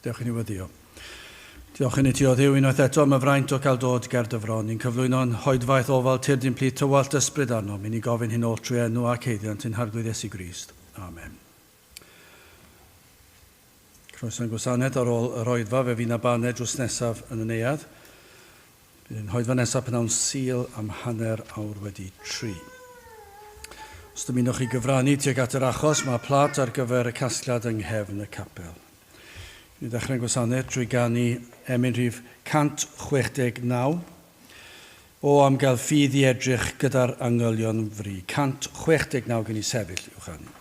Dewch i ni weddio. Diolch i ni ti o Dduw unwaith eto am y fraint o cael dod ger dy fron. Ni'n cyflwyno'n hoedfaeth ofal tyrd i'n plith tywallt ysbryd arnom. I ni gofyn hyn oll trwy enw ac haeddiant ein Harglwydd Iesu Grist. Amen. Croeso i'n gwasanaeth ar ôl yr oedfa, fe fydd 'na baned drws nesaf yn y neuadd. Bydd ein hoedfa nesaf pnawn Sul am 3:30. Os dymunwch chi gyfrannu tuag at yr achos, mae plât ar gyfer y casgliad yng nghefn y capel. Ni ddechrau'n gwasanaeth trwy ganu emyn rhif 169. O am gael ffydd i edrych gyda'r angylion fri. 169 gen i sefyll i'w chanu.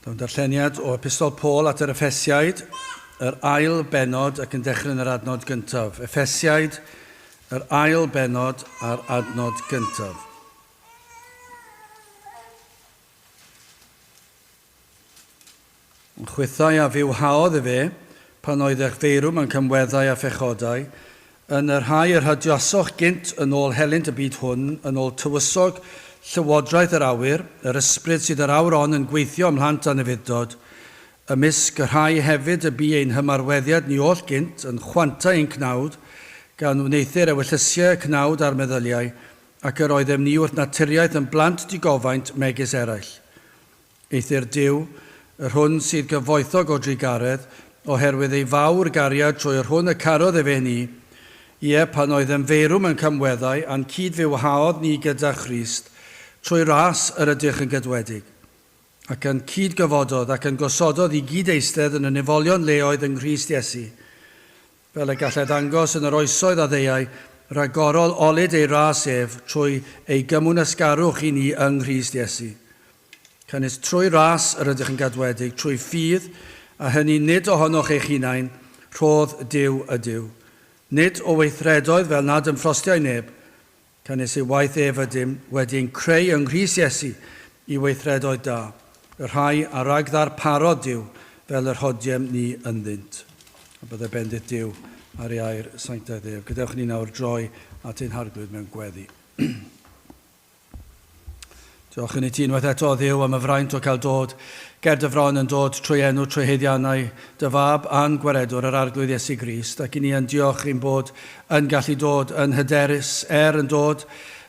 Daw'n darlleniad o Epistol Paul at yr Effesiaid, yr ail bennod ac yn dechrau yn yr adnod gyntaf. Effesiaid, yr ail bennod a'r adnod gyntaf. Ond chwithau a fywhaodd efe, pan oeddech feirw mewn camweddau a phechodau, yn y rhai yr hydiosoch gynt yn ôl helynt y byd hwn, yn ôl tywysog llywodraeth yr awyr, yr ysbryd sydd yr awr hon yn gweithio ym mhlant anufudd-dod, ymysg y rhai hefyd y bu ein hymarweddiad ni oll gynt, yn chwantau ein cnawd, gan wneuthur ewyllysiau y cnawd a'r meddyliau, ac yr oeddem ni wrth naturiaeth yn blant digofaint megis eraill. Eithr Duw, yr hwn sydd gyfoethog o drugaredd, oherwydd ei fawr gariad trwy yr hwn y carodd efe ni, ie, pan oeddem feirw mewn camweddau, a'n cyd-fywhaodd ni gyda Christ, trwy ras yr ydych yn gadwedig. Ac a'n cyd-gyfododd, ac a'n gosododd i gyd-eistedd yn y nefolion leoedd yng Nghrist Iesu, fel y gallai ddangos yn yr oesoedd a ddeuai ragorol olud ei ras ef trwy ei gymwynasgarwch i ni yng Nghrist Iesu. Canys trwy ras yr ydych yn gadwedig, trwy ffydd, a hynny nid ohonoch eich hunain, rhodd Duw ydyw. Nid o weithredoedd fel nad ymffrostiai neb, canys ei waith ef ydym, wedi ein creu yng Nghrist Iesu i weithredoedd da, y rhai a ragddarparodd Duw fel yr hodiem ni ynddynt. A byddai bendith Duw ar ei air sanctaidd ef. Gadewch i ni nawr droi at ein Harglwydd mewn gweddi. Diolch yn i ti unwaith eto, Dduw, am y fraint o cael dod ger dy fron yn dod trwy enw trwy haeddiannau dy fab a'n gwaredwr, yr Arglwydd Iesu Grist, ac i ni yn diolch ein bod yn gallu dod yn hyderus, er yn dod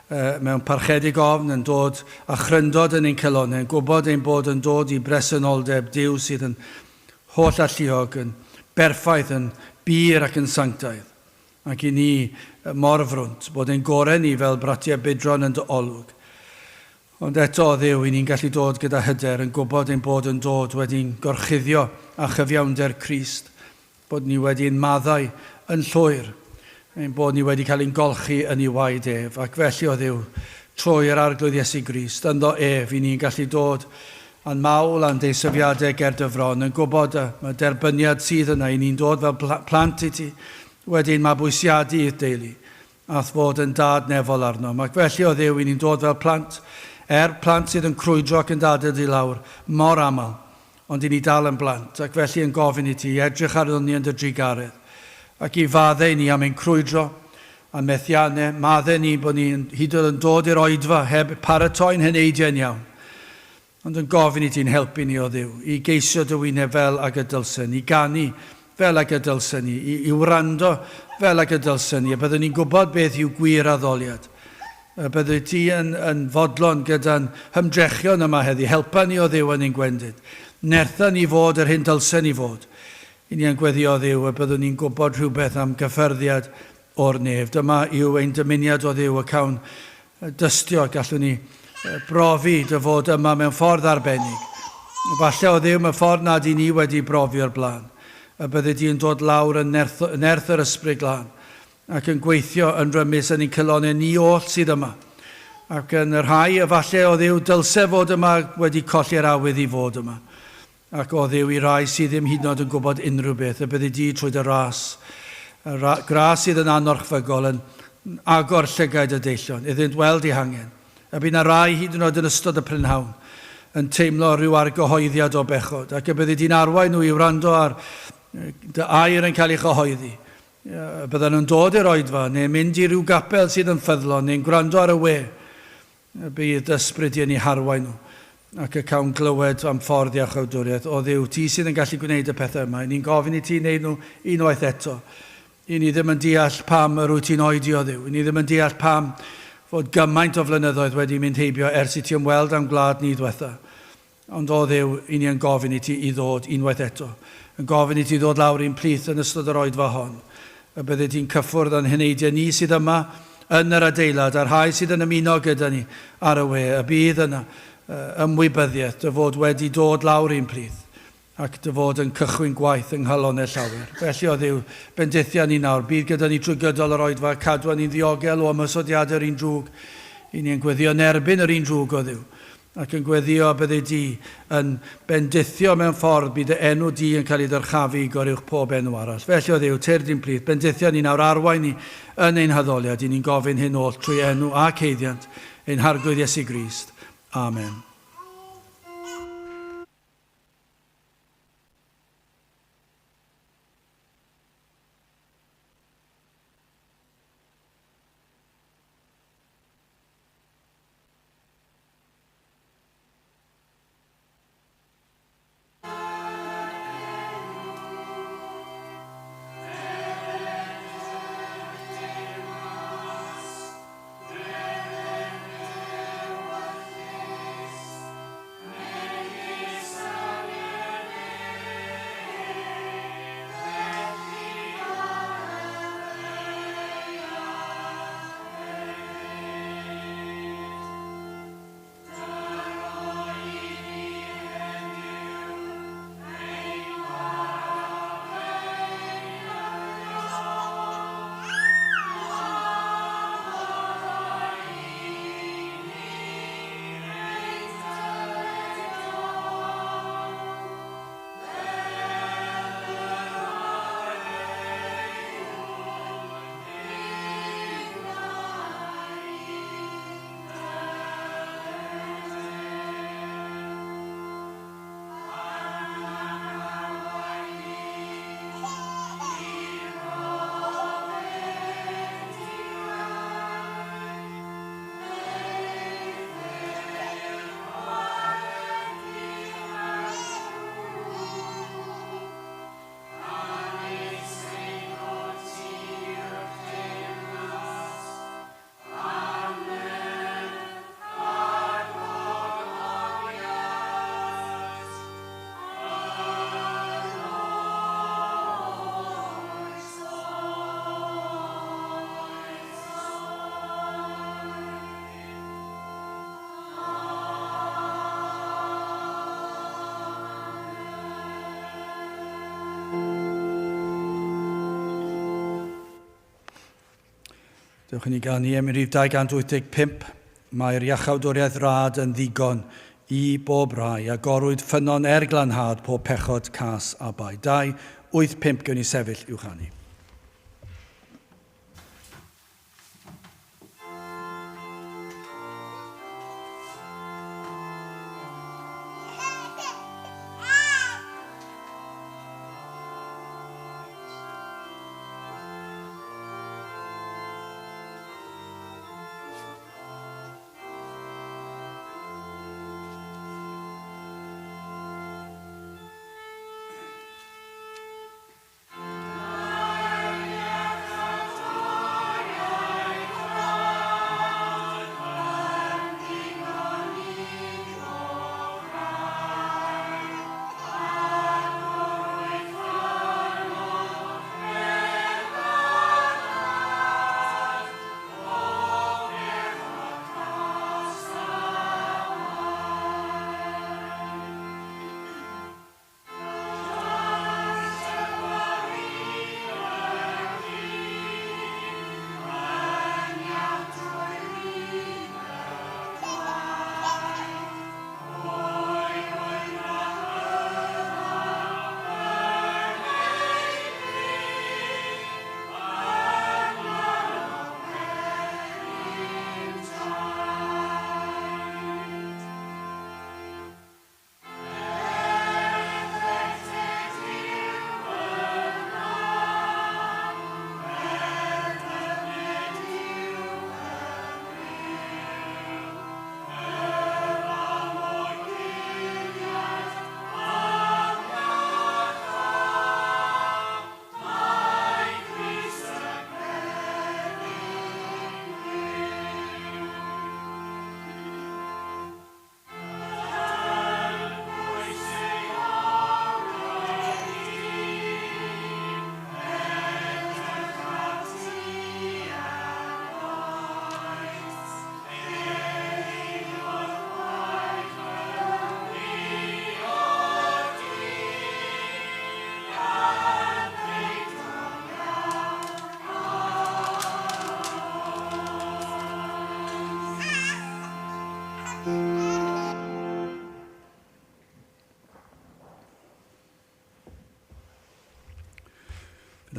mewn parchedig ofn yn dod a chryndod yn ein calonnau, yn gwybod ein bod yn dod i bresenoldeb Duw sydd yn holl alluog, yn berffaith, yn bur ac yn sanctaidd. Ac i ni mor frwnt bod ein gorau ni fel bratiau budron yn dy olwg. Ond eto, o Dduw, i ni'n gallu dod gyda hyder, yn gwybod ein bod yn dod wedi'n gorchuddio â chyfiawnder Crist, bod ni wedi'n maddau yn llwyr, ein bod ni wedi cael ein golchi yn ei waed ef, ac felly, o Dduw, trwy yr Arglwydd Iesu Grist, ynddo ef, i ni'n gallu dod a'n mawl a'n deisyfiadau ger dy fron, yn gwybod y mae derbyniad sydd yna, i ni'n dod fel plant i ti, wedi'n mabwysiadu i'th deulu, a'th fod yn dad nefol arnom. Ac felly, o Dduw, i ni'n dod fel plant, er plant sydd yn crwydro ac yn dadael di lawr, mor aml, ond i ni dal yn blant, ac felly yn gofyn i ti i edrych arnon ni yn dy drugaredd, ac i faddau ni am ein crwydro a'n methiannau, maddau ni bod ni'n hyd yn oed yn dod i'r oedfa heb paratoi'n heneidiau'n iawn, ond yn gofyn i ti'n helpu ni, o Dduw, i geisio dy wyneb fel ag y dylsen, i ganu fel ag y dylsen ni, i, i wrando fel ag y dylsen ni, a byddwn ni'n gwybod beth yw gwir addoliad. Y byddi ti yn, yn fodlon gyda'n hymdrechion yma heddi. Helpa ni o Dduw yn ein gwendid. Nertha ni fod yr hyn dylsen ni fod. I ni yn gweddio o Dduw y byddwn ni'n gwybod rhywbeth am gyffyrddiad o'r nef. Dyma yw ein dymuniad o Dduw y cawn dystio, gallwn ni brofi dy fod yma mewn ffordd arbennig. Falle o Dduw mewn ffordd nad i ni wedi brofi o'r blaen. Y byddi di yn dod lawr yn nerth, nerth yr Ysbryd Glân ac yn gweithio yn rymus yn ein calonnau ni oll sydd yma, ac yn y rhai efalle o Dduw dylse fod yma wedi colli'r awydd i fod yma, ac o Dduw i rai sydd ddim hyd yn oed yn gwybod unrhyw beth, y byddi di trwy dy ras, y ra gras sydd yn anorchfygol, yn agor llygaid y deillion, iddynt weld eu hangen. A bydd 'na rai hyd yn oed yn ystod y prynhawn yn teimlo rhyw argyhoeddiad o bechod, ac y byddi di'n arwain nhw i wrando ar dy air yn cael ei chyhoeddi. Y byddan nhw'n dod i'r oedfa, neu'n mynd i ryw gapel sydd yn ffyddlon, neu'n gwrando ar y we. Y bydd dy ysbryd di yn eu harwain nhw, ac y cawn glywed am ffordd iachawdwriaeth. O Dduw, ti sydd yn gallu gwneud y pethau yma. Y'n ni'n gofyn i ti wneud nhw unwaith eto. Y'n ni ddim yn deall pam yr wyt ti'n oedi, o Dduw. Y'n ni ddim yn deall pam fod gymaint o flynyddoedd wedi mynd heibio ers i ti ymweld â'n gwlad ni ddwetha. Ond o Dduw, i ni yn gofyn i ti i ddod unwaith eto, yn gofyn i ti ddod lawr i'n plith yn ystod yr oedfa hon, y byddi di'n cyffwrdd â'n heneidiau ni sydd yma yn yr adeilad, a'r rhai sydd yn ymuno gyda ni ar y we, y bydd yna ymwybyddiaeth dy fod wedi dod lawr i'n plith, ac dy fod yn cychwyn gwaith yng nghalonnau llawer. Felly, o Dduw, bendithia ni nawr, bydd gyda ni trwy gydol yr oedfa, cadwa ni'n ddiogel o ymosodiadau'r un drwg, i ni yn gweddio yn erbyn yr un drwg, o Dduw, Ac yn gweddïo y byddi di yn bendithio mewn ffordd bydd dy enw di yn cael ei ddyrchafu i goruwch pob enw arall. Felly, o Dduw, tyrd i'n plith, bendithia ni nawr, arwain ni yn ein haddoliad, i ni'n gofyn hyn oll trwy enw ac haeddiant ein Harglwydd Iesu Grist. Amen. Dewch i ni ganu emyn rhif 285. Mae'r iachawdwriaeth rad yn ddigon i bob rai, a gorwyd ffynnon er glanhad pob pechod cas a bai. 2, 8, 5, gewn ni sefyll i'w chanu.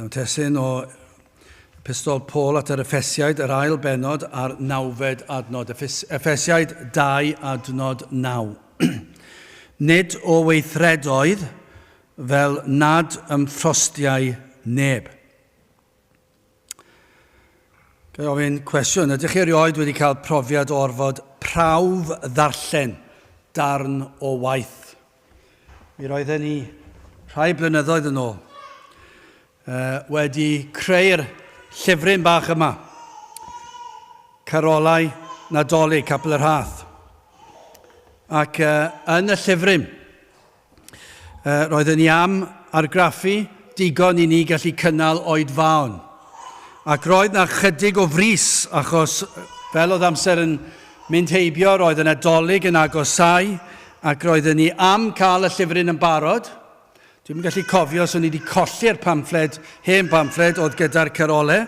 Bydd testun o Epistol Paul at yr Effesiaid, yr ail benod a'r nawfed adnod. Effesiaid 2 adnod 9. Nid o weithredoedd fel nad ymffrostiau neb. Ga i ofyn cwestiwn, ydych chi erioed wedi cael profiad o orfod prawf ddarllen darn o waith? Mi roedden ni rhai blynyddoedd yn ôl uh, wedi creu'r llyfryn bach yma, Carolau Nadolig, Capel y Rhath. Ac uh, yn y llyfryn, Roedden ni am argraffu digon i ni gallu cynnal oedfaon. Ac roedd na chydig o frys, achos fel oedd amser yn mynd heibio, roedd y Nadolig yn agosáu, ac roedden ni am cael y llyfryn yn barod. Dwi'm yn gallu cofio os o'n i wedi colli'r pamffled, hen pamffled oedd gyda'r carolau,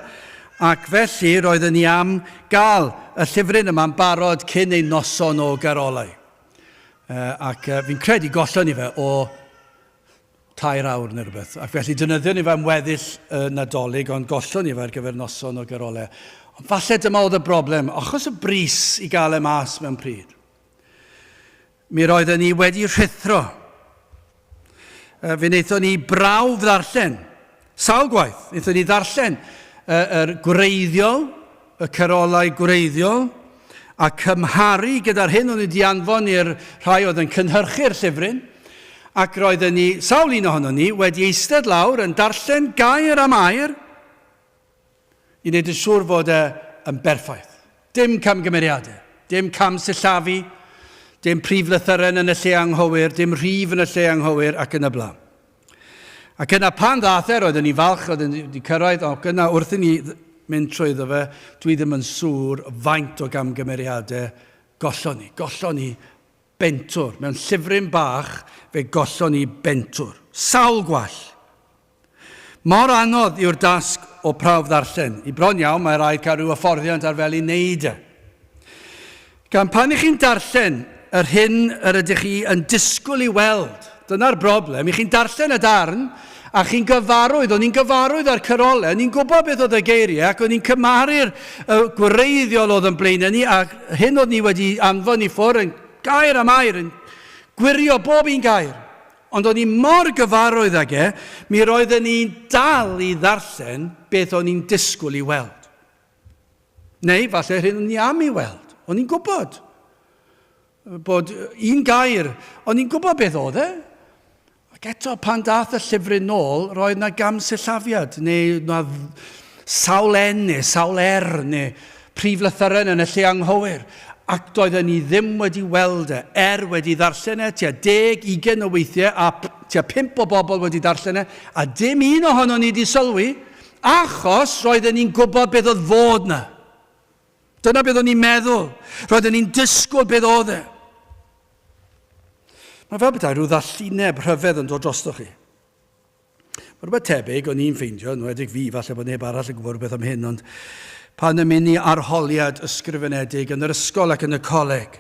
ac felly roedden ni am gael y llyfryn yma'n barod cyn ein noson o garolau. Ac fi'n credu gollon ni fe o tair awr neu rhywbeth. Ac felly defnyddion ni fe am weddill y Nadolig, ond gollon ni fe ar gyfer noson o garolau. Ond falle dyma oedd y broblem, achos y brys i gael e mas mewn pryd. Mi roedden ni wedi rhuthro. Fe wnaethon ni brawf ddarllen, sawl gwaith. Wnaethon ni ddarllen yr gwreiddiol, y carolau gwreiddiol, a cymharu gyda'r hyn o'n wedi anfon i'r rhai oedd yn cynhyrchu'r llyfryn, ac roedden ni, sawl un ohonon ni, wedi eistedd lawr yn darllen gair am air i wneud yn siŵr fod e yn berffaith. Dim camgymeriadau, dim cam sillafu, dim prif lythyren yn y lle anghywir, dim rhif yn y lle anghywir, ac yn y blaen. Ac yna pan ddaeth e, roeddwn i'n falch, roeddwn i wedi cyrraedd, ac yna wrth i ni mynd trwyddo fe, dwi ddim yn siŵr faint o gamgymeriadau gollon ni. Gollon ni bentwr. Mewn llyfryn bach, fe gollon ni bentwr. Sawl gwall. Mor anodd yw'r dasg o prawf ddarllen. I bron iawn mae rhaid cael rhyw hyfforddiant ar fel i wneud e. Gan pan i chi'n darllen yr hyn yr ydych chi yn disgwyl i weld, dyna'r broblem, i chi'n darllen y darn a chi'n gyfarwydd, o'n i'n gyfarwydd â'r cyrolau, o'n i'n gwybod beth oedd y geiriau ac o'n i'n cymharu'r gwreiddiol oedd yn blaenau ni a hyn oedd ni wedi anfon i ffwrdd yn gair am air, yn gwirio bob un gair. Ond o'n i mor gyfarwydd ag e, mi roedden ni'n dal i ddarllen beth o'n i'n disgwyl i weld. Neu falle yr hyn o'n i am i weld. O'n i'n gwybod bod un gair, o'n i'n gwybod beth oedd e. Ac eto, pan dath y llyfryn nôl, roedd na gamsillafiad, neu na sawl N neu sawl R neu prif lythyren yn y lle anghywir. Ac doedden ni ddim wedi weld e, er wedi ddarllen e tua deg, ugain o weithiau, a tua pump o bobl wedi darllen e, a dim un ohonon ni wedi sylwi, achos roedden ni'n gwybod beth oedd fod na. Dyna beth o'n ni'n meddwl. Roedden ni'n disgwyl beth oedd e. Mae fel petai rhyw ddallineb rhyfedd yn dod drostoch chi. Mae rhywbeth tebyg o'n i'n ffeindio, yn enwedig fi, falle bod neb arall yn gwybod rhywbeth am hyn, ond pan yn mynd i arholiad ysgrifenedig yn yr ysgol ac yn y coleg,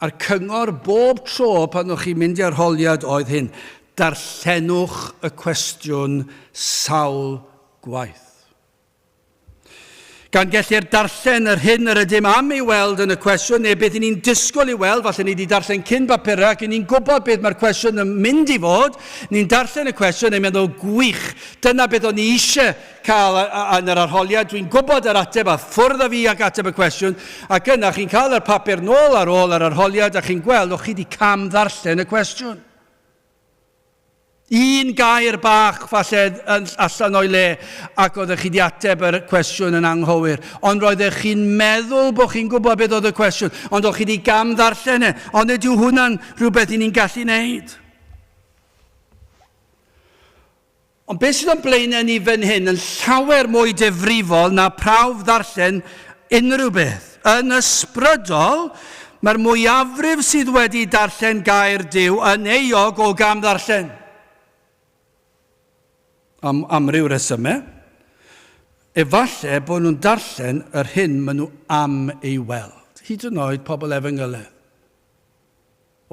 a'r cyngor bob tro pan o'ch chi'n mynd i arholiad oedd hyn, darllenwch y cwestiwn sawl gwaith. Gan gellir darllen yr hyn yr ydym am ei weld yn y cwestiwn, neu beth i ni'n disgwyl ei weld, falle ni wedi darllen cyn bapurau ac i ni'n gwybod beth mae'r cwestiwn yn mynd i fod, ni'n darllen y cwestiwn a'n meddwl, gwych, dyna beth o'n i eisiau cael yn yr arholiad, dwi'n gwybod yr ateb a ffwrdd â fi ac ateb y cwestiwn, ac yna chi'n cael yr papur nôl ar ôl yr arholiad a chi'n gweld, o'ch chi wedi cam ddarllen y cwestiwn. Un gair bach falle yn allan o'i le ac oeddech chi wedi ateb yr cwestiwn yn anghywir. Ond roeddech chi'n meddwl bod chi'n gwybod beth oedd y cwestiwn, ond o'ch chi wedi gam ddarllen e. Ond nid yw hwnna'n rhywbeth i ni'n gallu wneud. Ond beth sydd o'n blaenau ni fan hyn yn llawer mwy difrifol na prawf ddarllen unrhyw beth. Yn ysbrydol, mae'r mwyafrif sydd wedi darllen gair Duw yn euog o gam-ddarllen. Am amryw resymau. Efallai bod nhw'n darllen yr hyn maen nhw am ei weld. Hyd yn oed pobl efengyledd.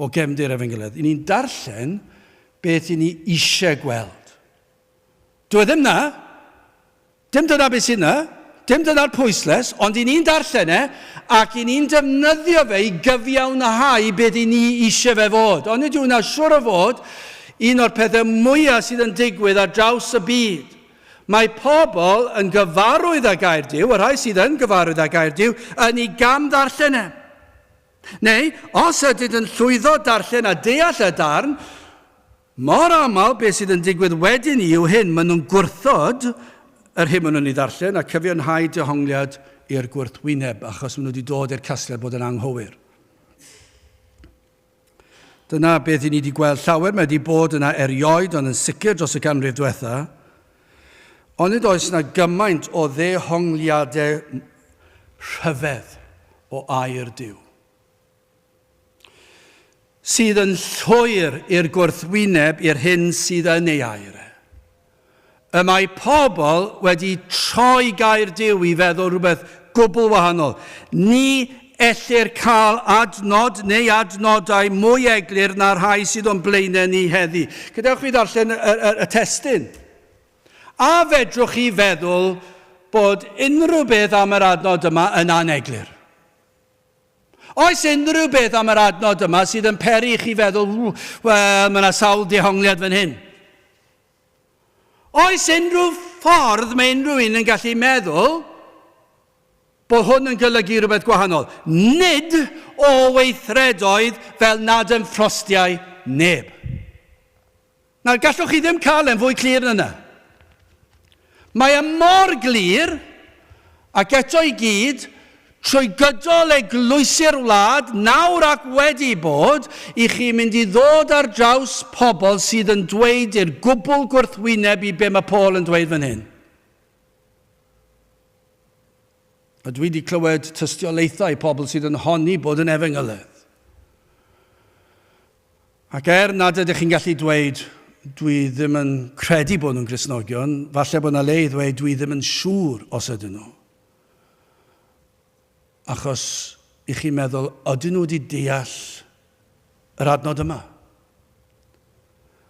O gefndir efengyledd. I ni'n darllen beth i ni eisiau gweld. Dyw e ddim 'na. Dim dyna beth sydd 'na. Dim dyna'r pwyslais, ond i ni'n darllen e, ac i ni'n defnyddio fe i gyfiawnhau beth i ni eisiau fe fod. Ond nid yw hwnna siwr o fod un o'r pethau mwyaf sydd yn digwydd ar draws y byd. Mae pobl yn gyfarwydd â gair Duw, y rhai sydd yn gyfarwydd â gair Duw, yn ei gam ddarllen e. Neu, os ydynt yn llwyddo darllen a deall y darn, Mor aml, beth sydd yn digwydd wedyn yw hyn, maen nhw'n gwrthod yr hyn maen nhw'n ei ddarllen a cyfiawnhau dehongliad i'r gwrthwyneb, achos maen nhw wedi dod i'r casgliad bod yn anghywir. Dyna beth i ni wedi gweld llawer, mae wedi bod yna erioed, ond yn sicr dros y ganrif diwetha. Ond nid oes yna gymaint o ddehongliadau rhyfedd o air Duw. Sydd yn llwyr i'r gwrthwyneb i'r hyn sydd yn ei air e. Y mae pobl wedi troi gair Duw i feddwl rhywbeth gwbl wahanol. Ni ellir cael adnod neu adnodau mwy eglur na'r rhai sydd o'n blaenau ni heddi. Gadewch fi ddarllen y, y, y testun. A fedrwch chi feddwl bod unrhyw beth am yr adnod yma yn aneglur? Oes unrhyw beth am yr adnod yma sydd yn peri i chi feddwl, wel, mae yna sawl dehongliad fan hyn? Oes unrhyw ffordd mae unrhyw un yn gallu meddwl bod hwn yn golygu rhywbeth gwahanol? Nid o weithredoedd fel nad yn ffrostiau neb. Nawr, gallwch chi ddim cael e'n fwy clir na 'na. Mae e mor glir, ac eto i gyd, trwy gydol eglwysi'r wlad, nawr ac wedi bod, i chi mynd i ddod ar draws pobl sydd yn dweud i'r gwbl gwrthwyneb i be mae Paul yn dweud fan hyn. A dwi wedi clywed tystiolaethau pobl sydd yn honni bod yn efengylydd. Ac er nad ydych chi'n gallu dweud, dwi ddim yn credu bod nhw'n Gristnogion, falle bod yna le i ddweud dwi ddim yn siŵr os ydyn nhw. Achos i chi'n meddwl, ydyn nhw wedi deall yr adnod yma?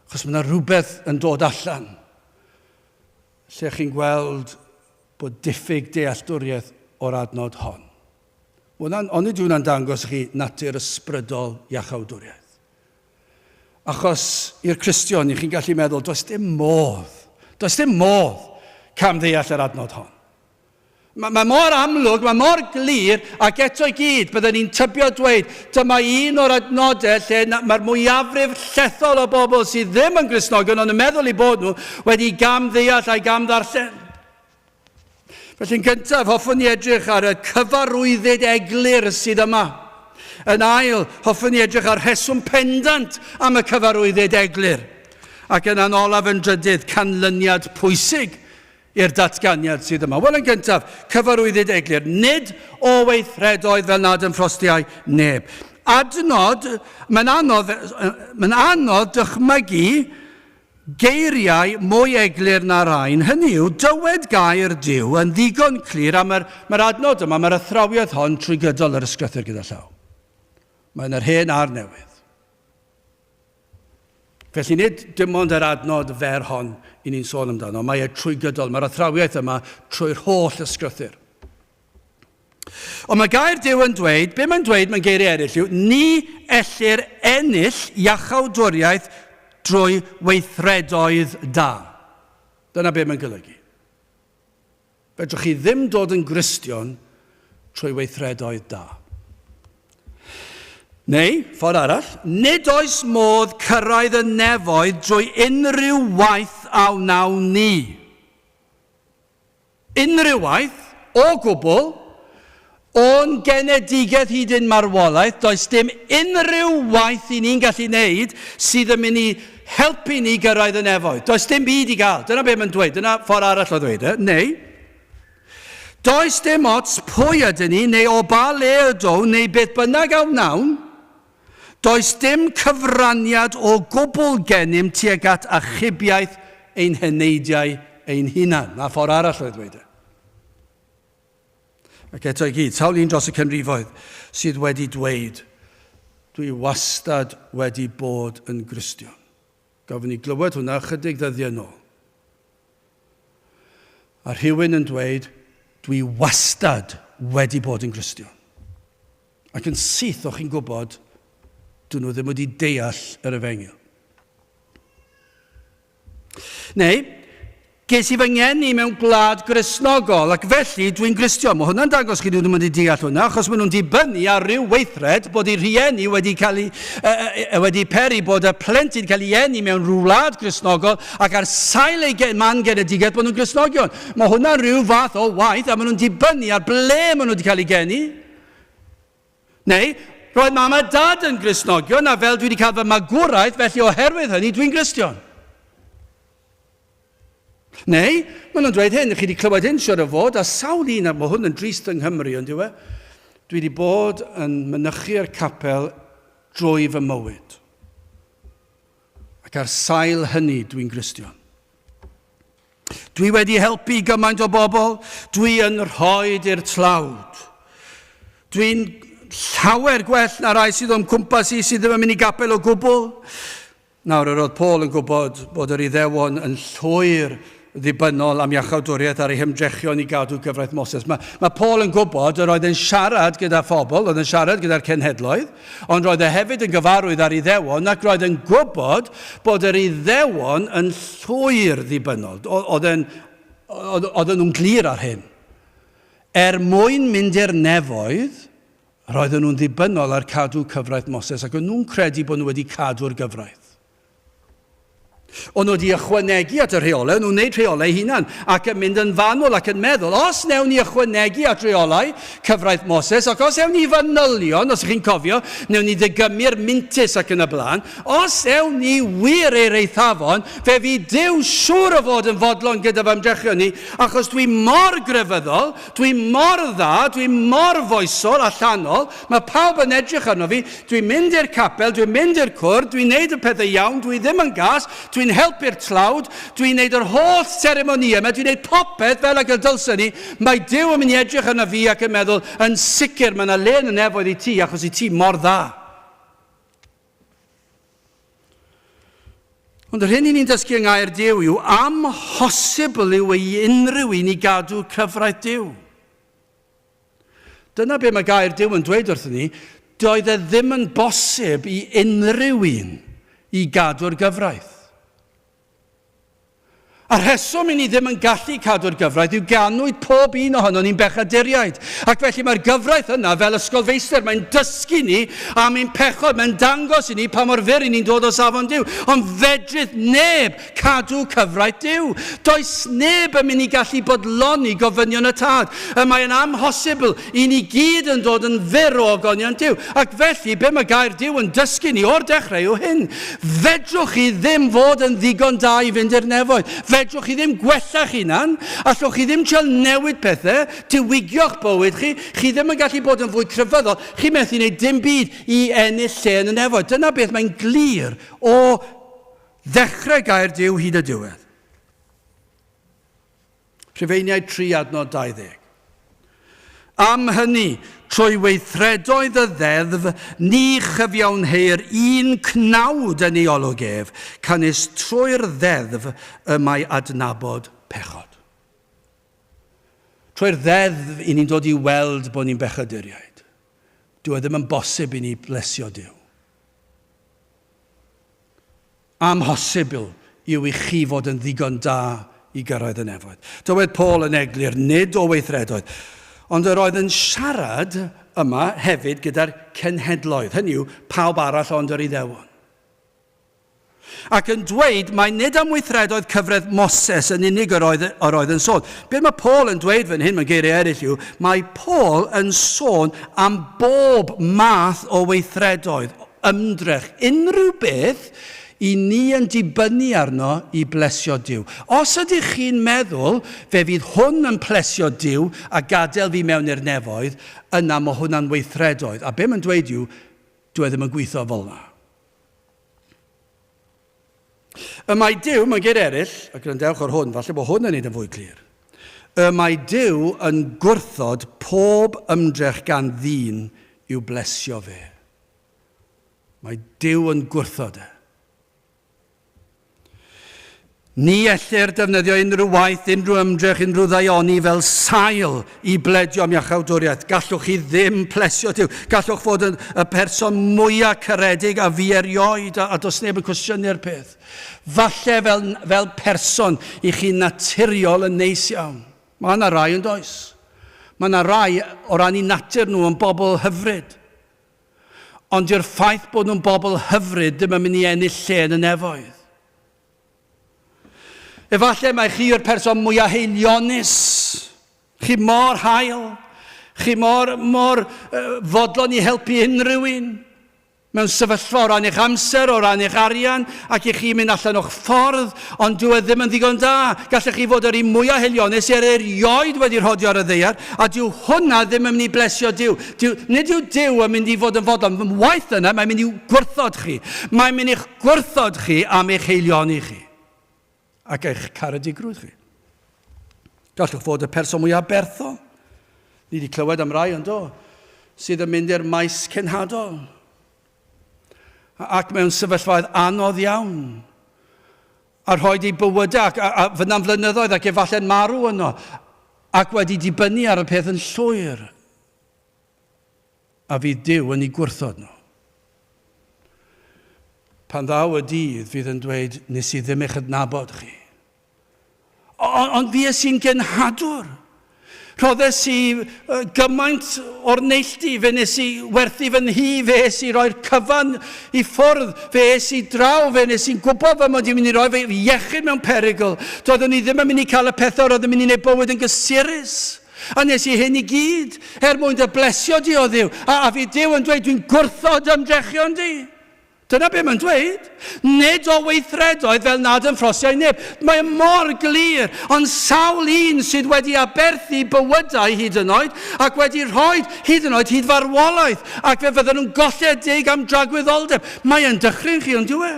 Achos mae yna rhywbeth yn dod allan lle chi'n gweld bod diffyg dealltwriaeth o'r adnod hon. Hwnna'n, onid yw hwnna'n dangos i chi natur ysbrydol iachawdwriaeth? Achos i'r Cristion, i chi'n gallu meddwl, does dim modd, does dim modd camddeall yr adnod hon. Mae, mae mor amlwg, mae mor glir, ac eto i gyd, byddwn ni'n tybio dweud, dyma un o'r adnodau lle mae'r mwyafrif llethol o bobl sydd ddim yn Gristnogion, ond yn meddwl eu bod nhw, wedi gamddeall a'i gamddarllen. Felly'n gyntaf, hoffwn i edrych ar y cyfarwyddyd eglur sydd yma. Yn ail, hoffwn i edrych ar rheswm pendant am y cyfarwyddyd eglur. Ac yna'n olaf yn drydydd, canlyniad pwysig i'r datganiad sydd yma. Wel, yn gyntaf, cyfarwyddyd eglur, nid o weithredoedd fel nad ymffrostiai neb. Adnod, mae'n anodd, mae'n anodd dychmygu geiriau mwy eglur na rhain, hynny yw, dywed gair Duw yn ddigon clir, a mae'r mae adnod yma, mae'r athrawiaeth hon trwy gydol yr ysgrythur gyda llaw. Mae'n yr hen a'r newydd. Felly nid dim ond yr adnod fer hon i ni'n sôn amdano, mae e trwy gydol, mae'r athrawiaeth yma trwy'r holl ysgrythur. Ond mae gair Duw yn dweud, be mae'n dweud mewn geiriau eraill yw, ni ellir ennill iachawdwriaeth drwy weithredoedd da. Dyna be mae'n golygu. Fedrwch chi ddim dod yn Gristion trwy weithredoedd da. Neu, ffordd arall, nid oes modd cyrraedd y nefoedd drwy unrhyw waith a wnawn ni. Unrhyw waith, o gwbl, o'n genedigaeth hyd ein marwolaeth, does dim unrhyw waith i ni'n gallu wneud sydd yn mynd i helpu ni gyrraedd y nefoedd. Does dim byd i gael. Dyna beth mae'n dweud. Dyna ffordd arall o ddweud e. Neu, does dim ots pwy ydyn ni, neu o ba le ydw, neu beth bynnag a wnawn, does dim cyfraniad o gwbl gennym tuag at achubiaeth ein heneidiau ein hunan. Na ffordd arall o ddweud e. Ac eto i gyd, sawl un dros y canrifoedd sydd wedi dweud, dwi wastad wedi bod yn Gristion. Gafon ni glywed hwnna ychydig ddyddiau nôl. A rhywun yn dweud, dwi wastad wedi bod yn Gristion. Ac yn syth o'ch chi'n gwybod, dyn nhw ddim wedi deall yr efengyl. Neu, ges i fy ngeni mewn gwlad Gristnogol, ac felly dwi'n Gristion. Mae hwnna'n dangos chi ddim wedi deall hwnna, achos maen nhw'n dibynnu ar ryw weithred bod eu rhieni wedi, cael eu, e, e, e, wedi peri bod y plentyn cael ei eni mewn rhyw wlad Gristnogol, ac ar sail ei gen, man genedigaeth bod nhw'n Gristnogion. Mae hwnna'n rhyw fath o waith, a maen nhw'n dibynnu ar ble maen nhw wedi cael eu geni. Neu, roedd mam a dad yn Gristnogion, a fel dwi wedi cael fy magwraeth, felly oherwydd hynny dwi'n Gristion. Neu, maen nhw'n dweud hyn, chi wedi clywed hyn siwr o fod, a sawl un, a mae hwn yn drist yng Nghymru, ond yw e? Dwi wedi bod yn mynychu'r capel drwy fy mywyd. Ac ar sail hynny dwi'n Gristion. Dwi wedi helpu gymaint o bobl, dwi yn rhoed i'r tlawd. Dwi'n llawer gwell na rai sydd o'm cwmpas i sydd ddim yn mynd i gapel o gwbl. Nawr, yr oedd Paul yn gwybod bod yr Iddewon yn llwyr ddibynnol am iachawdwriaeth ar ei hymdrechion i gadw gyfraith Moses. Mae, mae Paul yn gwybod yr oedd yn siarad gyda phobl, oedd yn siarad gyda'r cenhedloedd, Ond roedd e hefyd yn gyfarwydd â'r Iddewon ac roedd yn gwybod bod yr Iddewon yn llwyr ddibynnol. Oedden nhw'n glir ar hyn. Er mwyn mynd i'r nefoedd, roedden nhw'n ddibynnol ar cadw cyfraith Moses ac o'n nhw'n credu bod nhw wedi cadw'r gyfraith. O'n nhw wedi ychwanegu at y rheolau, o'n nhw'n gwneud rheolau eu hunan, ac yn mynd yn fanwl ac yn meddwl, os newn ni ychwanegu at reolau cyfraith Moses, ac os ewn ni fanylion, os ych chi'n cofio, newn ni ddigymu'r mintys ac yn y blaen, os ewn ni wir i'r eithafon, fe fydd Duw siŵr o fod yn fodlon gyda fy ymdrechion ni, achos dwi mor grefyddol, dwi mor dda, dwi mor foesol allanol, mae pawb yn edrych arno fi, Dwi'n mynd i'r capel, dwi'n mynd i'r cwrdd, dwi'n neud y pethau iawn, dwi ddim yn gas, dwi Dwi'n helpu'r tlawd, dwi'n neud yr holl seremonïau yma, dwi'n neud popeth fel ag y dylsen ni. Mae Duw yn mynd i edrych arno fi ac yn meddwl, yn sicr mae yna le yn y nefoedd i ti achos i ti mor dda. Ond yr hyn i ni'n dysgu yng ngair Duw yw amhosibl yw i unrhyw un i gadw cyfraith Duw. Dyna be mae gair Duw yn dweud wrthyn ni, doedd e ddim yn bosib i unrhyw un i gadw'r gyfraith. A'r rheswm i ni ddim yn gallu cadw'r gyfraith yw ganwyd pob un ohonon ni'n bechaduriaid. Ac felly mae'r gyfraith yna fel ysgolfeistr, mae'n dysgu ni am ein pechod, mae'n dangos i ni pa mor fyr i ni'n dod o safon Duw. Ond fedrith neb cadw cyfraith Duw. Does neb yn mynd i gallu bodloni gofynion y Tad. Y mae'n amhosibl i ni gyd yn dod yn fyr o ogoniant Duw. Ac felly, be mae gair Duw yn dysgu ni o'r dechrau yw hyn. Fedrwch chi ddim fod yn ddigon da i fynd i'r nefoedd. Fedrwch chi ddim gwella'ch hunan. Allwch chi ddim trial newid pethau, diwygio'ch bywyd chi. Chi ddim yn gallu bod yn fwy crefyddol. Chi methu wneud dim byd i ennill lle yn y nefoedd. Dyna beth mae'n glir o ddechrau gair Duw hyd y diwedd. Rhufeiniaid 3 adnod 20. Am hynny, trwy weithredoedd y ddeddf, ni chyfiawnheir un cnawd yn ei olwg ef, canys trwy'r ddeddf y mae adnabod pechod. Trwy'r ddeddf i ni'n dod i weld bod ni'n bechaduriaid. Dyw e ddim yn bosib i ni blesio Duw. Amhosibl yw i chi fod yn ddigon da i gyrraedd y nefoedd. Dywed Paul yn eglur, nid o weithredoedd, ond yr oedd yn siarad yma hefyd gyda'r cenhedloedd, hynny yw, pawb arall ond yr Iddewon. Ac yn dweud mai nid am weithredoedd cyfraith Moses yn unig yr oedd, yr oedd yn sôn. Be mae Paul yn dweud fan hyn mewn geiriau eraill yw, mae Paul yn sôn am bob math o weithredoedd, ymdrech, unrhyw beth i ni yn dibynnu arno i blesio Duw. Os ydych chi'n meddwl, fe fydd hwn yn plesio Duw a gadael fi mewn i'r nefoedd, yna mae hwnna'n weithredoedd. A be mae'n dweud yw, dyw e ddim yn gweithio fel yna. Y mae Duw, mewn geiriau eraill, a gwrandewch ar hwn, falle bod hwn yn neud yn fwy clir. Y mae Duw yn gwrthod pob ymdrech gan ddyn i'w blesio fe. Mae Duw yn gwrthod e. Ni ellir defnyddio unrhyw waith, unrhyw ymdrech, unrhyw ddaioni fel sail i bledio am iachawdwriaeth. Gallwch chi ddim plesio Duw. Gallwch fod yn y person mwyaf caredig a fi erioed, a, a does neb yn cwestiynu'r peth. Falle fel, fel person i chi naturiol yn neis iawn. Mae yna rai yn does. Mae yna rai o ran i natur nhw yn bobl hyfryd. Ond dyw'r ffaith bod nhw'n bobl hyfryd ddim yn mynd i ennill lle yn y nefoedd. Efallai mai chi yw'r person mwyaf haelionus. Chi mor hael. Chi mor, mor uh, fodlon i helpu unrhyw un. Mewn sefyllfa o ran eich amser, o ran eich arian, ac i chi mynd allan o'ch ffordd, ond dyw e ddim yn ddigon da. Gallech chi fod yr un mwyaf haelionus er erioed wedi rhodio ar y ddaear, a dyw hwnna ddim yn mynd i blesio Duw. Dyw, nid yw Duw yn mynd i fod yn fodlon. Waeth yna, mae'n mynd i'w gwrthod chi. Mae'n mynd i'ch gwrthod chi am eich haelioni chi ac eich caredigrwydd chi. Gallwch fod y person mwyaf berthol. Ni wedi clywed am rai ond do, sydd yn mynd i'r maes cenhadol. Ac mewn sefyllfaoedd anodd iawn. A rhoi eu bywydau ac, a, a fyna'n flynyddoedd ac efallai'n marw yno. Ac wedi dibynnu ar y peth yn llwyr. A fydd Duw yn eu gwrthod nhw. Pan ddaw y dydd, fydd yn dweud, nes i ddim eich adnabod chi. Ond fi es i'n genhadwr. Rhoddes i gymaint o'r neilltu, fe nes i werthu fy nhŷ, fe es i roi'r cyfan i ffwrdd, fe es i draw, fe nes i'n gwybod fy mod i'n mynd i roi fy iechyd mewn perygl. Doeddwn i ddim yn mynd i cael y pethau roedd yn mynd i wneud bywyd yn gysurus. A nes i hyn i gyd er mwyn dy blesio di o Dduw. A, a fi Duw yn dweud, dwi'n gwrthod ymdrechion di. Dyna be mae'n dweud. Nid o weithredoedd fel nad yn ffrosiau neb. Mae e mor glir, ond sawl un sydd wedi aberthu bywydau hyd yn oed, ac wedi rhoi hyd yn oed hyd farwolaeth, ac fe fydden nhw'n golledig am dragwyddoldeb. Mae e'n dychryn chi, ond dyw e?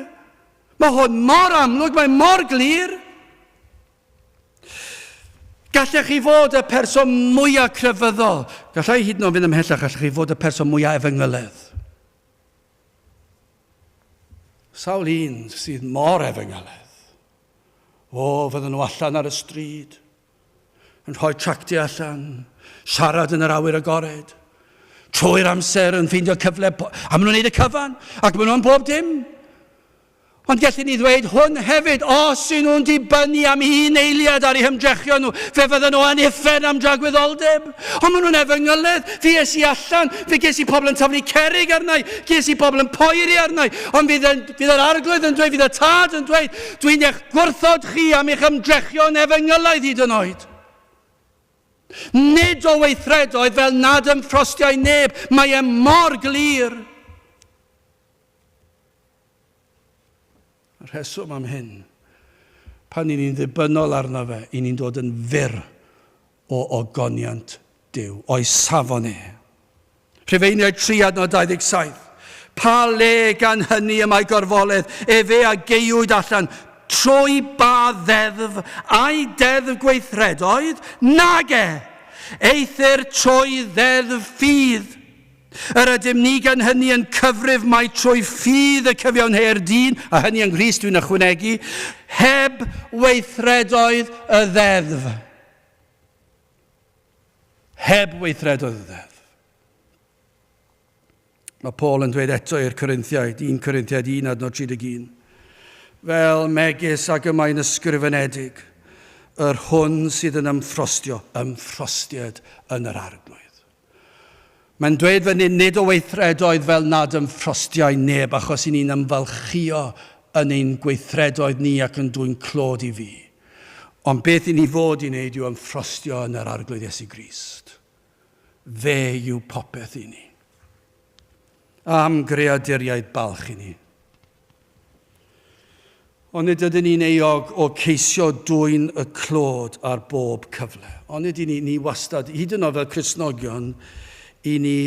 Mae hwn mor amlwg, mae mor glir. Gallech chi fod y person mwyaf crefyddol. Gallai hyd yn oed fynd ymhellach, gallech chi fod y person mwyaf efengyledd. Sawl un sydd mor efengyledd. O, fydden nhw allan ar y stryd, yn rhoi tractiau allan, siarad yn yr awyr agored, trwy'r amser yn ffeindio cyfle, a maen nhw'n gwneud y cyfan, ac maen nhw'n bob dim. Ond gallwn ni ddweud hwn hefyd, os y'n nhw'n dibynnu am un eiliad ar eu hymdrechion nhw, fe fydden nhw yn uffern am dragwyddoldeb. Ond maen nhw'n efengyledd. Fi es i allan, fe ges i pobl yn taflu cerrig arna i, ges i bobl yn poeri arna i. Ond fydd, fydd yr arglwydd yn dweud, fydd y tad yn dweud, dwi'n eich gwrthod chi am eich ymdrechion efengylaidd hyd yn oed. Nid o weithredoedd fel nad ymffrostiai neb, mae e mor glir. Y rheswm am hyn, pan i ni'n ddibynnol arno fe, i ni'n dod yn fyr o ogoniant Duw, o'i safon e. Rhufeiniaid 3 adnod 27. Pa le gan hynny y mae gorfoledd, efe a geuwyd allan, trwy ba ddeddf, a'i deddf gweithredoedd? Nage! Eithr trwy ddeddf ffydd. Yr ydym ni gan hynny yn cyfrif mai trwy ffydd y cyfiawnheir dyn, a hynny yng Nghrist dwi'n ychwanegu, heb weithredoedd y ddeddf. Heb weithredoedd y ddeddf. Mae Paul yn dweud eto i'r Corinthiaid, 1 Corinthiaid 1 adnod 31, fel megis ag y mae'n ysgrifenedig, yr hwn sydd yn ymffrostio, ymffrostied yn yr arglwydd. Mae'n dweud fan hyn, nid o weithredoedd fel nad ymffrostiai neb, achos i ni'n ymfalchïo yn ein gweithredoedd ni ac yn dwyn clod i fi. Ond beth i ni fod i wneud yw ymffrostio yn yr Arglwydd Iesu Grist. Fe yw popeth i ni. Am greaduriaid balch i ni. Onid ydyn ni'n euog o ceisio dwyn y clod ar bob cyfle? Onid i ni, ni wastad, hyd yn oed fel Cristnogion, i ni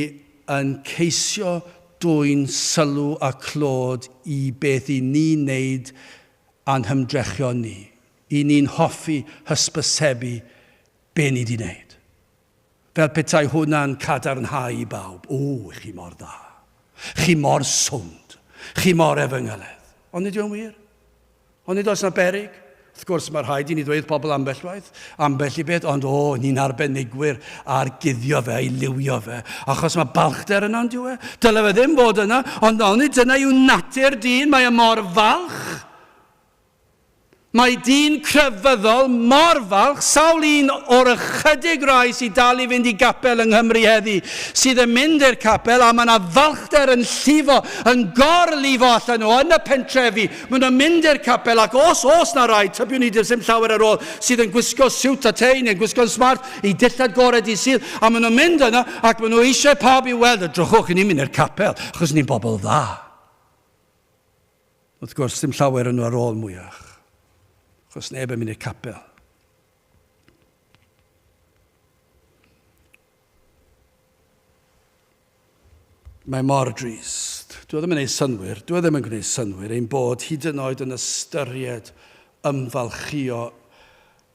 yn ceisio dwyn sylw a clod i beth i ni'n neud a'n hymdrechion ni. I ni'n hoffi hysbysebu be ni di neud. Fel petai hwnna'n cadarnhau i bawb, O, chi mor dda. Chi mor sownd. Chi mor efengyledd. Ond nid yw'n wir? Ond nid oes 'na beryg? Wrth gwrs, mae rhaid i ni ddweud pobl ambell waith, ambell i beth, ond o, ni'n arbenigwyr ar guddio fe, i liwio fe, achos mae balchder yna, on'd yw e? Dyle fe ddim bod yna, ond onid dyna yw natur dyn, mae e mor falch. Mae dyn crefyddol mor falch, sawl un o'r ychydig rai sydd dal i fynd i gapel yng Nghymru heddi, sydd yn mynd i'r capel a mae yna falchder yn llifo, yn gor-lifo allan nhw yn y pentrefi. Maen nhw'n mynd i'r capel ac os oes na rai, tybiwn i does dim llawer ar ôl, sydd yn gwisgo siwt a tei neu'n gwisgo'n smart i dillad gorau dydd Sul, a maen nhw'n mynd yna ac maen nhw eisiau pawb i weld, edrychwch, ni'n mynd i'r capel, achos ni'n bobl dda. Wrth gwrs, dim llawer yn nhw ar ôl mwyach, achos neb yn mynd i'r capel. Mae mor drist. Dwi e ddim yn gwneud synnwyr, dwi e ddim yn gwneud synnwyr ein bod hyd yn oed yn ystyried ymfalchïo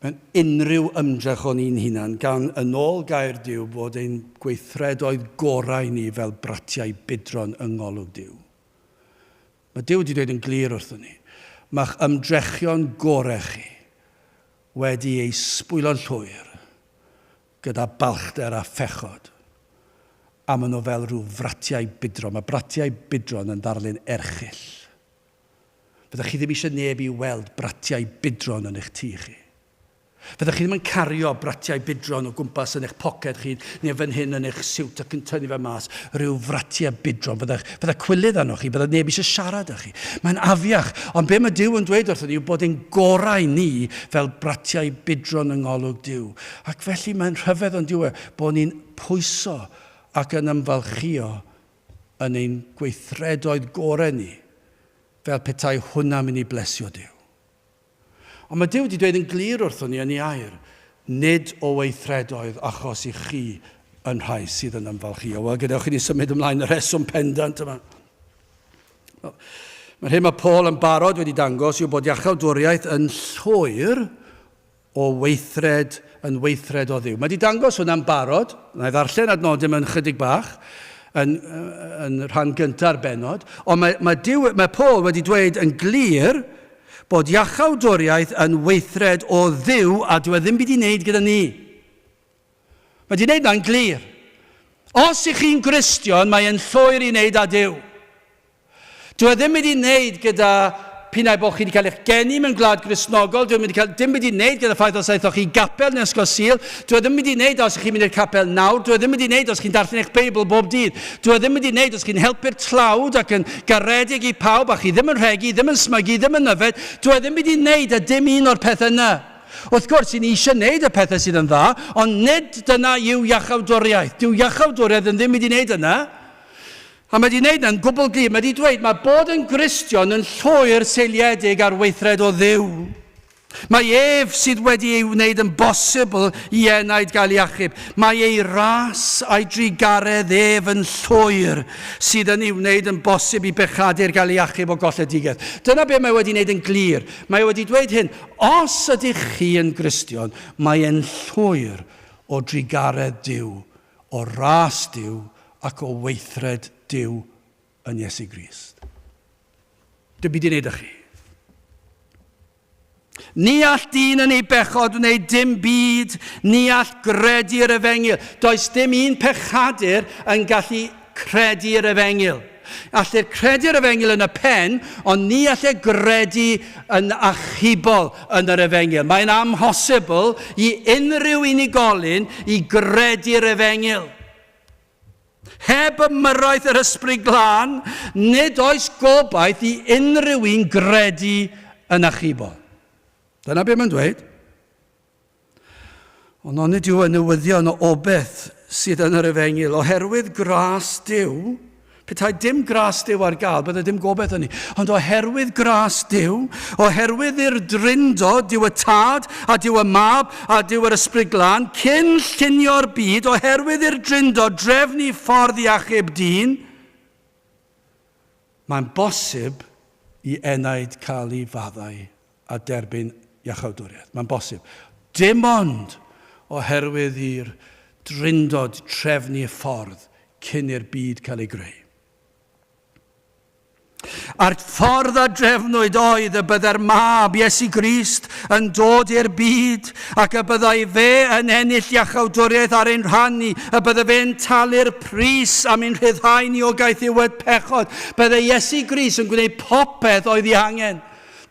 mewn unrhyw ymdrech o'n un hunan, gan yn ôl gair Duw bod ein gweithredoedd gorau ni fel bratiau budron yng ngolwg Duw. Mae Duw wedi dweud yn glir wrthon ni, mae'ch ymdrechion gorau chi wedi eu sbwylo'n llwyr gyda balchder a phechod, a maen nhw fel rhyw fratiau budron. Mae bratiau budron yn ddarlun erchyll. Fyddech chi ddim eisiau neb i weld bratiau budron yn eich tŷ chi. Fyddech chi ddim yn cario bratiau budron o gwmpas yn eich poced chi neu fan hyn yn eich siwt ac yn tynnu fe mas, rhyw fratiau budron. Fydde, fydde cwilydd arnoch chi, bydde neb eisiau siarad â chi. Mae'n afiach. Ond be mae Duw yn dweud wrthon ni yw bod ein gorau ni fel bratiau budron yng ngolwg Duw. Ac felly mae'n rhyfedd ond yw e bod ni'n pwyso ac yn ymfalchïo yn ein gweithredoedd gorau ni fel petai hwnna'n mynd i blesio Duw. Ond mae Duw wedi dweud yn glir wrthon ni yn ei air, nid o weithredoedd achos i chi yn rhai sydd yn ymfalchïo. Wel, gadewch i ni symud ymlaen y rheswm pendant yma. Mae'r hyn mae Paul yn barod wedi dangos yw bod iachawdwriaeth yn llwyr o weithred yn weithred o Dduw. Mae wedi dangos hwnna'n barod, na i ddarllen adnodau mewn chydig bach, yn, yn rhan gynta'r benod, ond mae, mae, Duw, mae Paul wedi dweud yn glir bod iachawdwriaeth yn weithred o Dduw a dyw e ddim byd i wneud gyda ni. Mae wedi wneud na'n glir. Os ych chi'n Gristion, mae e'n llwyr i wneud â Duw. Dyw e ddim wedi wneud gyda p'un ai bod chi wedi cael eich geni mewn gwlad Gristnogol, dyw e wedi cael, dim wedi wneud gyda ffaith os aethoch chi i gapel neu ysgol Sul, dyw e ddim wedi wneud os ych chi'n mynd i'r capel nawr, dyw e ddim wedi wneud os chi'n darllen eich Beibl bob dydd, dyw e ddim wedi wneud os chi'n helpu'r tlawd ac yn garedig i pawb a chi ddim yn rhegi, ddim yn smygu, ddim yn yfed, dyw e ddim wedi wneud a dim un o'r pethau yna. Wrth gwrs, i ni eisiau wneud y pethau sydd yn dda, ond nid dyna yw iachawdwriaeth. Dyw iachawdwriaeth yn ddim wedi wneud yna. A mae wedi wneud yna'n gwbl glir. Mae wedi dweud mae bod yn Gristion yn llwyr seiliedig ar weithred o Dduw. Mae ef sydd wedi ei wneud yn bosibl i enaid gael ei achub. Mae ei ras a'i drugaredd ef yn llwyr sydd yn ei wneud yn bosib i bechadur gael ei achub o golledigaeth. Dyna be mae wedi wneud yn glir. Mae wedi dweud hyn, os ydych chi yn Gristion, mae e'n llwyr o drugaredd Duw, o ras Duw ac o weithred Duw yn Iesu Grist. Dim byd i wneud â chi. Ni all dyn yn ei bechod wneud dim byd, ni all gredu'r efengyl. Does dim un pechadur yn gallu credu'r efengyl. Allir credu'r efengyl yn y pen, ond ni alle gredu yn achubol yn yr efengyl. Mae'n amhosibl i unrhyw unigolyn i gredu'r efengyl. Heb ymyrraeth yr Ysbryd Glân, nid oes gobaith i unrhyw un gredu yn achubol. Dyna beth mae'n dweud. Ond onid yw y newyddion o obeth sydd yn yr efengyl, oherwydd gras Duw, petai dim gras Duw ar gael, bydde dim gobaith yn ni. Ond oherwydd gras Duw, oherwydd i'r drindod, Duw y Tad, a Duw y Mab, a Duw yr Ysbryd Glân, cyn llunio'r byd, oherwydd i'r drindod drefnu ffordd i achub dyn, mae'n bosib i enaid cael ei faddau a derbyn iachawdwriaeth. Mae'n bosib. Dim ond oherwydd i'r Drindod trefnu y ffordd cyn i'r byd cael ei greu. A'r ffordd a drefnwyd oedd y byddai'r Mab, Iesu Grist, yn dod i'r byd ac y byddai fe yn ennill iachawdwriaeth ar ein rhan ni, y byddai fe'n talu'r pris am ein rhyddhau ni o gaethiwed pechod. Byddai Iesu Grist yn gwneud popeth oedd ei angen.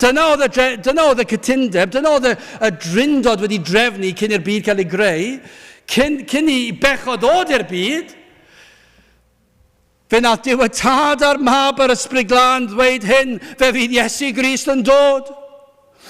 Dyna oedd y, dyna oedd y cytundeb, dyna oedd y, y drindod wedi drefnu cyn i'r byd cael ei greu, cyn, cyn i bechod ddod i'r byd. Fe nath Duw y Tad a'r Mab a'r Ysbryd Glân ddweud hyn, fe fydd Iesu Grist yn dod.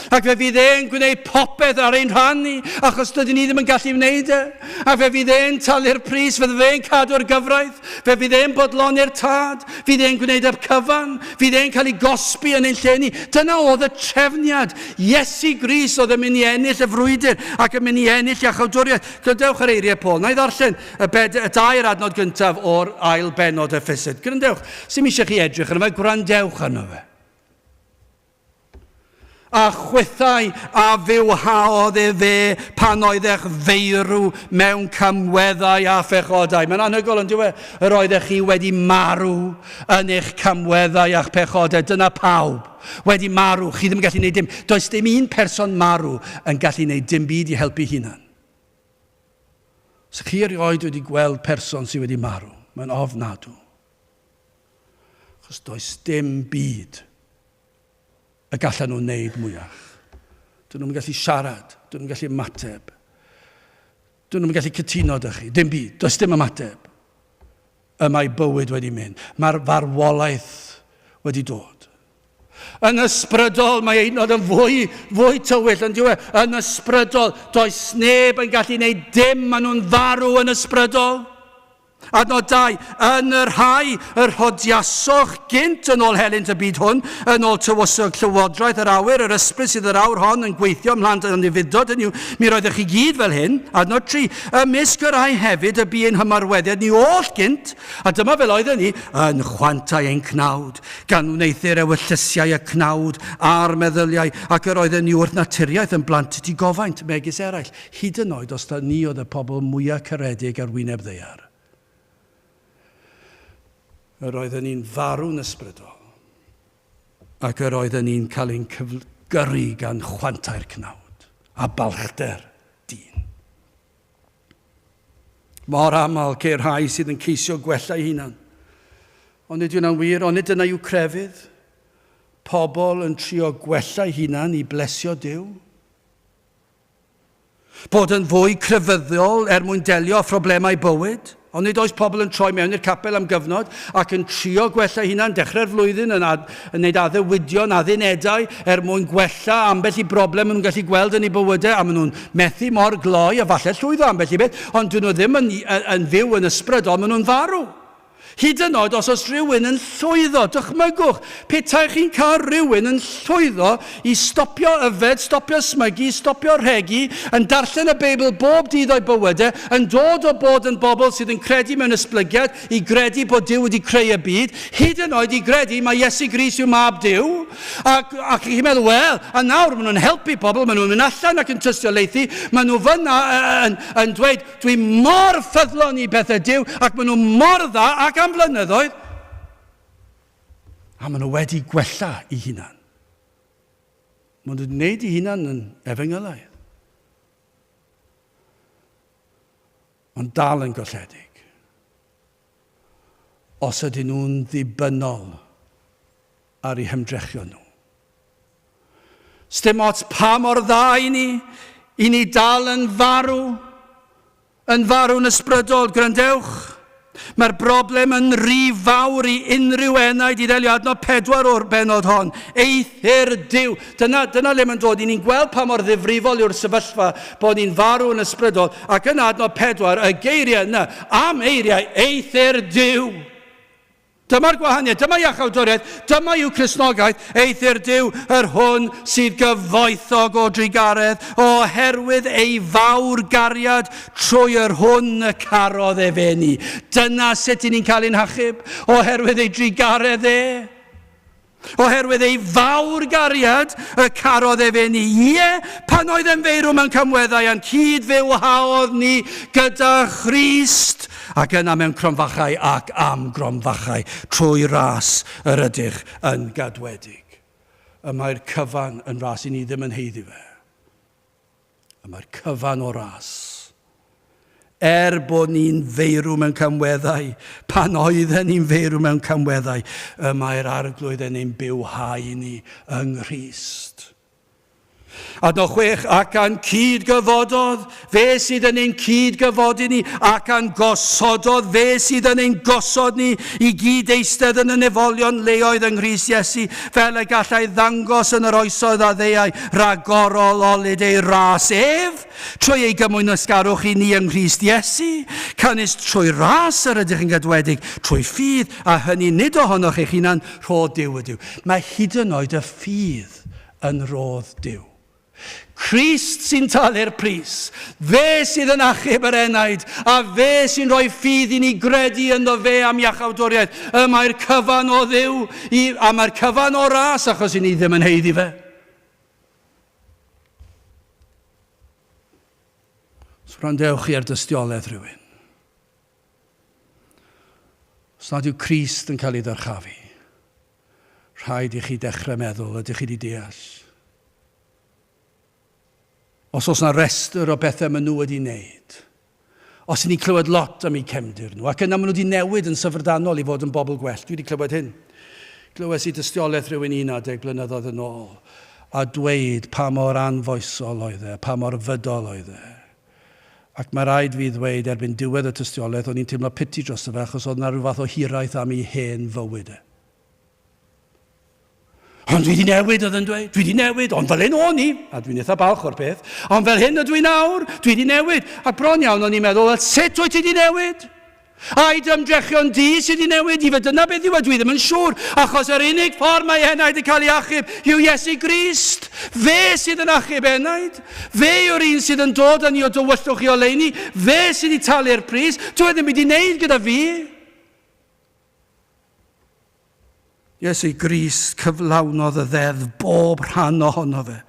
Ac fe fydd e'n gwneud popeth ar ein rhan ni, achos dydyn ni ddim yn gallu wneud e. A fe fydd e'n talu'r pris, fe fydd e'n cadw'r gyfraith, fe fydd e'n bodloni'r Tad, fydd e'n gwneud y cyfan, fydd e'n cael ei gosbi yn ein lle ni. Dyna oedd y trefniad. Iesu Grist oedd yn mynd i ennill y frwydr ac yn mynd i ennill iachawdwriaeth. Gwrandewch ar eiriau Paul. Na i ddarllen y, bed, y dair adnod gyntaf o'r ail benod Effesydd. Gwrandewch. Sy'n eisiau chi edrych arno fe, gwrandewch arno fe. A chwithau a fywhaodd efe pan oeddech feirw mewn camweddau a phechodau. Mae'n anhygoel yn dyw e? Yr oeddech chi wedi marw yn eich camweddau a'ch pechodau. Dyna pawb wedi marw. Chi ddim yn gallu gwneud dim. Does dim un person marw yn gallu gwneud dim byd i helpu hunan. Os chi erioed wedi gweld person sydd wedi marw, mae'n ofnadw. Achos does dim byd y gallan nhw wneud mwyach. Dyn nhw'n gallu siarad, dyn nhw'n gallu ymateb. Dyn nhw'n gallu cytuno â chi, dim byd, does dim ymateb. Y mae bywyd wedi mynd. Mae'r farwolaeth wedi dod. Yn ysbrydol, mae ein nod yn fwy, fwy tywyll, yn diwe. Yn ysbrydol, does neb yn gallu gwneud dim, maen nhw'n farw yn ysbrydol. Adnod 2, yn y rhai yr rhodiasoch gynt yn ôl helynt y byd hwn, yn ôl tywysog llywodraeth yr awyr, yr ysbryd sydd yr awr hon yn gweithio ymhlant yn ddifudod, hynny yw, mi roeddech chi gyd fel hyn. Adnod 3, ymysg y rhai hefyd y bu ein hymarweddiad ni oll gynt, a dyma fel oedden ni, yn chwantau ein cnawd, gan wneuthur ewyllysiau y cnawd a'r meddyliau, ac yr oedden ni wrth naturiaeth yn blant digofaint, megis eraill. Hyd yn oed os ta ni oedd y pobl mwya caredig ar wyneb ddaear. Yr oedden ni'n farw'n ysbrydol, ac yr oedden ni'n cael ein gyrru gan chwantau'r cnawd a balchder dyn. Mor aml ceir rhai sydd yn ceisio gwella eu hunan. Ond nid yw'n wir, ond nid dyna yw crefydd. Pobl yn trio gwella eu hunan i blesio Duw. Bod yn fwy crefyddol er mwyn delio â phroblemau bywyd. Ond nid oes pobl yn troi mewn i'r capel am gyfnod ac yn trio gwella hunan, dechrau'r flwyddyn yn, ad, yn gwneud addewidion, addunedau er mwyn gwella ambell i broblem maen nhw'n gallu gweld yn eu bywydau a maen nhw'n methu mor gloi a falle llwyddo ambell i beth, ond dyn nhw ddim yn, yn, yn fyw yn ysbrydol, maen nhw'n farw. Hyd yn oed os oes rhywun yn llwyddo, dychmygwch, petai chi'n cael rhywun yn llwyddo i stopio yfed, stopio smygu, stopio rhegi, yn darllen y Beibl bob dydd o'i bywydau, yn dod o bod yn bobl sydd yn credu mewn esblygiad, i gredu bod Duw wedi creu y byd, hyd yn oed i gredu mai Iesu Grist yw Mab Duw, ac, ac chi'n meddwl, wel, a nawr maen nhw'n helpu pobl, maen nhw'n mynd allan ac yn tystiolaethu, maen nhw fyna yn, yn dweud, Dwi mor ffyddlon i bethau Duw, ac maen nhw mor dda ac am flynyddoedd. A maen nhw wedi gwella i hunan. Maen nhw wedi gwneud i hunan yn efengylaidd. Ond dal yn golledig. Os ydyn nhw'n ddibynnol ar eu hymdrechion nhw. Sdim ots pa mor dda i ni, i ni dal yn farw, yn farw'n ysbrydol, gwrandewch. Mae'r broblem yn rhy fawr i unrhyw enaid i ddelio adnod pedwar o'r benod hon. Eithr Duw. Dyna, dyna le mae'n dod. I ni'n gweld pa mor ddifrifol yw'r sefyllfa bod ni'n farw yn ysbrydol. Ac yna adnod pedwar, y geiriau yna, am eiriau, eithr Duw. Dyma'r gwahaniaeth, dyma iachawdwriaeth, dyma yw Cristnogaeth, eithr Duw, yr hwn sydd gyfoethog o drugaredd, oherwydd ei fawr gariad trwy yr hwn y carodd efe ni. Dyna sut i ni'n cael ein hachub, oherwydd ei drugaredd e. Oherwydd ei fawr gariad y carodd efe ni. Ie, pan oedd e'n feirw mewn camweddau a'n cyd-fywhaodd ni gyda Christ, ac yna mewn cromfachau ac am gromfachau, trwy ras yr ydych yn gadwedig. Y mae'r cyfan yn ras i ni ddim yn haeddu fe. Y mae'r cyfan o ras. Er bod ni'n feirw mewn camweddau, pan oedden ni'n feirw mewn camweddau, y mae'r Arglwydd yn ein bywhau ni yng Nghrist. Adnod 6, ac a'n cyd-gyfododd, fe sydd yn ein cyd-gyfodi ni, ac a'n gosododd, fe sydd yn ein gosod ni, i gyd eistedd yn y nefolion leoedd yng Nghrist Iesu, fel y gallai ddangos yn yr oesoedd a ddeuai ragorol olud ei ras ef, trwy ei gymwynasgarwch i ni yng Nghrist Iesu, canys trwy ras yr ydych yn gadwedig, trwy ffydd, a hynny nid ohonoch eich hunan, rhodd Duw ydyw. Mae hyd yn oed y ffydd yn rhodd Duw. Crist sy'n talu'r pris. Fe sydd yn achub yr enaid, a fe sy'n rhoi ffydd i ni gredu ynddo fe am iachawdwriaeth. Y mae'r cyfan o Dduw, i, a mae'r cyfan o ras, achos i ni ddim yn haeddu fe. Os wrandewch chi ar dystiolaeth rhywun, os nad yw Crist yn cael ei ddyrchafu, rhaid i chi dechrau meddwl, ydych chi wedi deall? Os oes yna restr o bethau maen nhw wedi wneud, os ni'n clywed lot am eu cefndir nhw, ac yna maen nhw wedi newid yn syfrdanol i fod yn bobl gwell. Dwi wedi clywed hyn. Glywes i dystiolaeth rhywun un adeg blynyddoedd yn ôl, a dweud pa mor anfoesol oedd e, pa mor fydol oedd e. Ac mae rhaid fi ddweud erbyn diwedd y tystiolaeth, o'n i'n teimlo piti drosto fe, achos oedd yna rhyw fath o hiraeth am ei hen fywyd e. Ond dwi wedi newid, oedd yn dweud. Dwi wedi newid, ond fel hyn o'n i. A dwi'n eitha balch o'r peth. Ond fel hyn ydw i nawr, dwi wedi newid. Ac bron iawn o'n i'n meddwl, wel, sut wyt ti wedi newid? Ai dy ymdrechion di sydd wedi newid i fe? Dyna beth yw e, dwi ddim yn siŵr. Achos yr unig ffordd mae enaid yn cael ei achub yw Iesu Grist. Fe sydd yn achub enaid. Fe yw'r un sydd yn dod â ni o dywyllwch i oleuni. Fe sydd wedi talu'r pris. Dwi e ddim wedi wneud gyda fi. Iesu Grist cyflawnodd y ddeddf bob rhan ohono fe.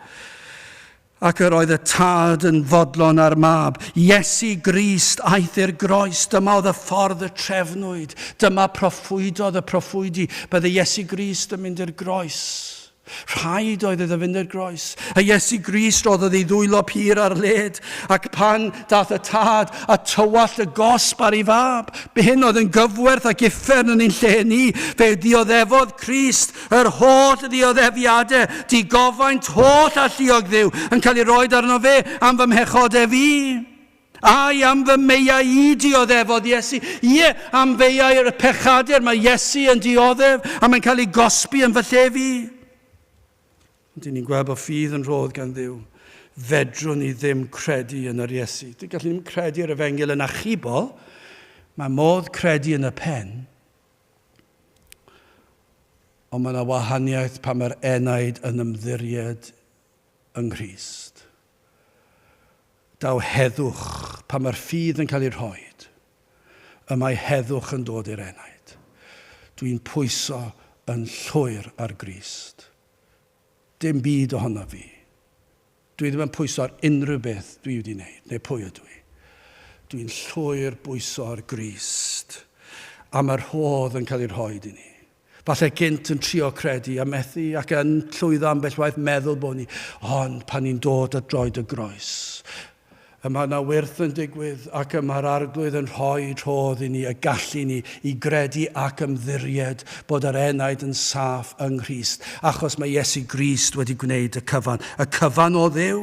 Ac yr oedd y tad yn fodlon â'r mab. Iesu Grist aeth i'r groes. Dyma oedd y ffordd y trefnwyd. Dyma proffwydodd y proffwydi. Bydde Iesu Grist yn mynd i'r groes. Rhaid oedd iddo fynd i'r groes. A Iesu Grist roddodd ei ddwylo pur ar led, ac pan dath y tad a tywallt y gosb ar ei fab, bu hyn oedd yn gyfwerth ac uffern yn ein lle ni. Fe ddioddefodd Crist yr holl ddioddefiadau, digofaint holl alluog Dduw yn cael ei roed arno fe am fy mhechodau fi. Ai am fy meiau i dioddefodd Iesu? Ie, am feiau'r pechadur mae Iesu yn dioddef a mae'n cael ei gosbi yn fy lle fi. Ond ni'n gweld bod ffydd yn rhodd gan Dduw. Fedrwn ni ddim credu yn yr Iesu. Dwi'n gallu ddim credu yr efengyl yn achubol. Mae modd credu yn y pen. Ond mae yna wahaniaeth pan mae'r enaid yn ymddiried yng Nghrist. Daw heddwch pan mae'r ffydd yn cael ei rhoid. Y mae heddwch yn dod i'r enaid. Dwi'n pwyso yn llwyr ar Grist. Dim byd ohono fi. Dwi ddim yn pwyso ar unrhyw beth dwi wedi wneud, neu pwy ydw i. Dwi'n llwyr bwyso ar Grist. A mae'r rhodd yn cael ei rhoid i ni. Falle gynt yn trio credu a methu ac yn llwyddo ambell waith meddwl bod ni, ond pan ni'n dod at droed y groes, y mae yna wyrth yn digwydd ac y mae'r arglwydd yn rhoi rhodd i ni, y gallu ni i gredu ac ymddiried bod yr enaid yn saff yng Nghrist, achos mae Iesu Grist wedi gwneud y cyfan, y cyfan o Dduw.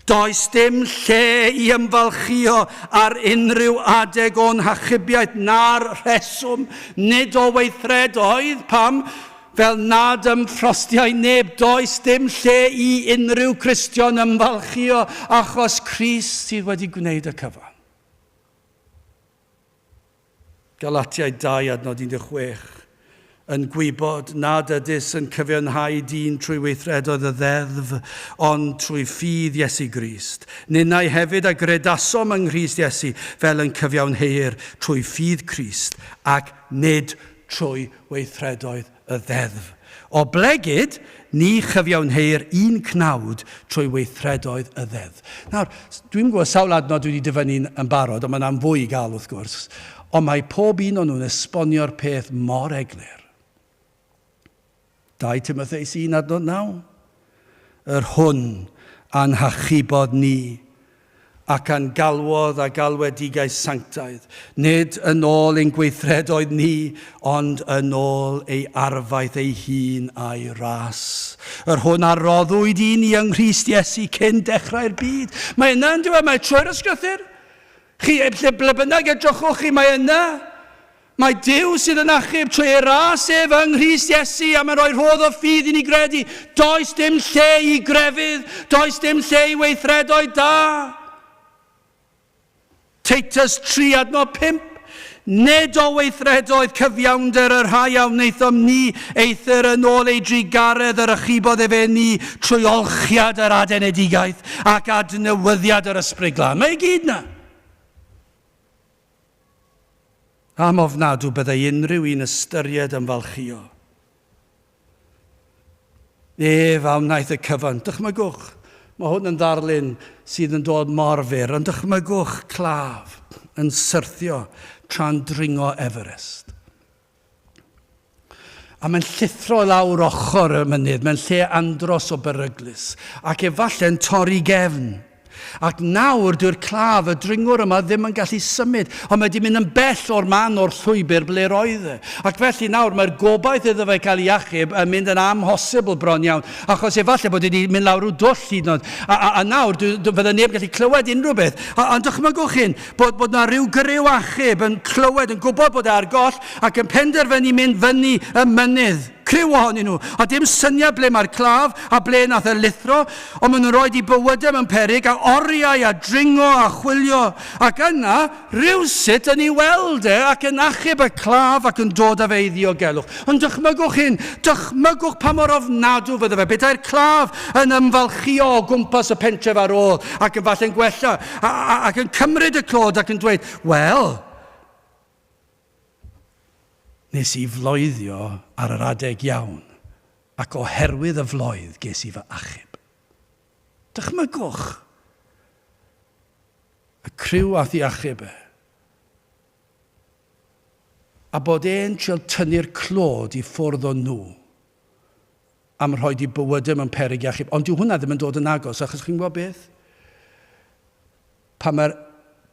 Does dim lle i ymfalchïo ar unrhyw adeg o'n hachubiaeth na'r rheswm, nid o weithredoedd, pam? Fel nad ymffrostiai neb, does dim lle i unrhyw Cristion ymfalchïo achos Crist sydd wedi gwneud y cyfan. Galatiaid 2 adnod 16, yn gwybod nad ydys yn cyfiawnhau dyn trwy weithredoedd y ddeddf, ond trwy ffydd Iesu Grist. Ninnau hefyd a gredasom yng Nghrist Iesu, fel yn cyfiawnheir trwy ffydd Crist, ac nid trwy weithredoedd y ddeddf. Oblegid, ni chyfiawnheir un cnawd trwy weithredoedd y ddeddf. Nawr, dwi'n gwybod sawl adnod dwi wedi dyfynnu'n yn barod, ond mae yna'n fwy i gael wrth gwrs. Ond mae pob un o'n nhw'n esbonio'r peth mor eglur. 2 Timotheus 1 adnod 9. Yr hwn a'n hachubodd ni ac a'n galwodd â galwedigaeth sanctaidd, nid yn ôl ein gweithredoedd ni, ond yn ôl ei arfaeth ei hun a'i ras, yr hwn a roddwyd i ni yng Nghrist Iesu cyn dechrau'r byd. Mae yna yn dweud, mae trwy'r ysgrythur. Chi, lle ble bynnag edrychwch chi, mae yna. Mae Duw sydd yn achub trwy ei ras ef yng Nghrist Iesu a mae'n rhoi rhodd o ffydd i ni gredu. Does dim lle i grefydd, does dim lle i weithredoedd da. Titus 3 adnod 5 Nid o weithredoedd cyfiawnder y rhai a wnaethom ni, eithr yn ôl ei drugaredd yr achubodd efe ni trwy olchiad yr adenedigaeth ac adnewyddiad yr Ysbryd Glân. Mae i gyd na. Am ofnadw byddai unrhyw un ystyried ymfalchïo. Ef a wnaeth y cyfan. Dychmygwch, mae hwn yn ddarlun sydd yn dod mor fyr, ond dychmygwch claf yn syrthio tra'n dringo Everest. A mae'n llithro lawr ochr y mynydd, mewn lle andros o beryglus, ac efallai'n torri gefn. Ac nawr dyw'r claf, y dringwr yma, ddim yn gallu symud, ond mae wedi mynd yn bell o'r man o'r llwybr ble roedd e. Ac felly nawr mae'r gobaith iddo fe cael ei achub yn mynd yn amhosibl bron iawn, achos efallai bod wedi mynd lawr rhyw dwll hyd yn oed. A, a, a nawr, fydde neb yn gallu clywed unrhyw beth. A, ond dychmygwch hyn, bod, bod na rhyw griw achub yn clywed, yn gwybod bod e ar goll, ac yn penderfynu mynd fyny y mynydd. Criw ohonyn nhw, a dim syniad ble mae'r claf a ble nath e lithro, ond maen nhw'n rhoi di bywydau mewn peryg a oriau a dringo a chwilio, ac yna rhywsut yn ei weld e ac yn achub y claf ac yn dod â fe i ddiogelwch. Ond dychmygwch hyn, dychmygwch pa mor ofnadw fydde fe, petai'r claf yn ymfalchïo o gwmpas y pentref ar ôl ac yn falle'n gwella ac yn cymryd y clod ac yn dweud, wel, Nes i floeddio ar yr adeg iawn, ac oherwydd y floedd ges i fy achub. Dychmygwch! Y criw ath i achub e. A bod e'n trial tynnu'r clod i ffwrdd o nhw am rhoi di bywydau mewn peryg i achub. Ond dyw hwnna ddim yn dod yn agos, achos chi'n gwybod beth? Pan mae'r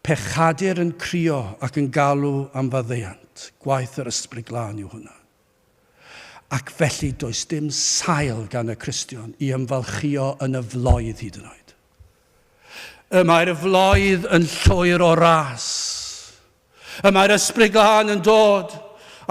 pechadur yn crio ac yn galw am faddeuant, gwaith yr Ysbryd Glân yw hwnna. Ac felly does dim sail gan y Cristion i ymfalchïo yn y floedd hyd yn oed. Y mae'r floedd yn llwyr o ras. Y mae'r Ysbryd Glân yn dod,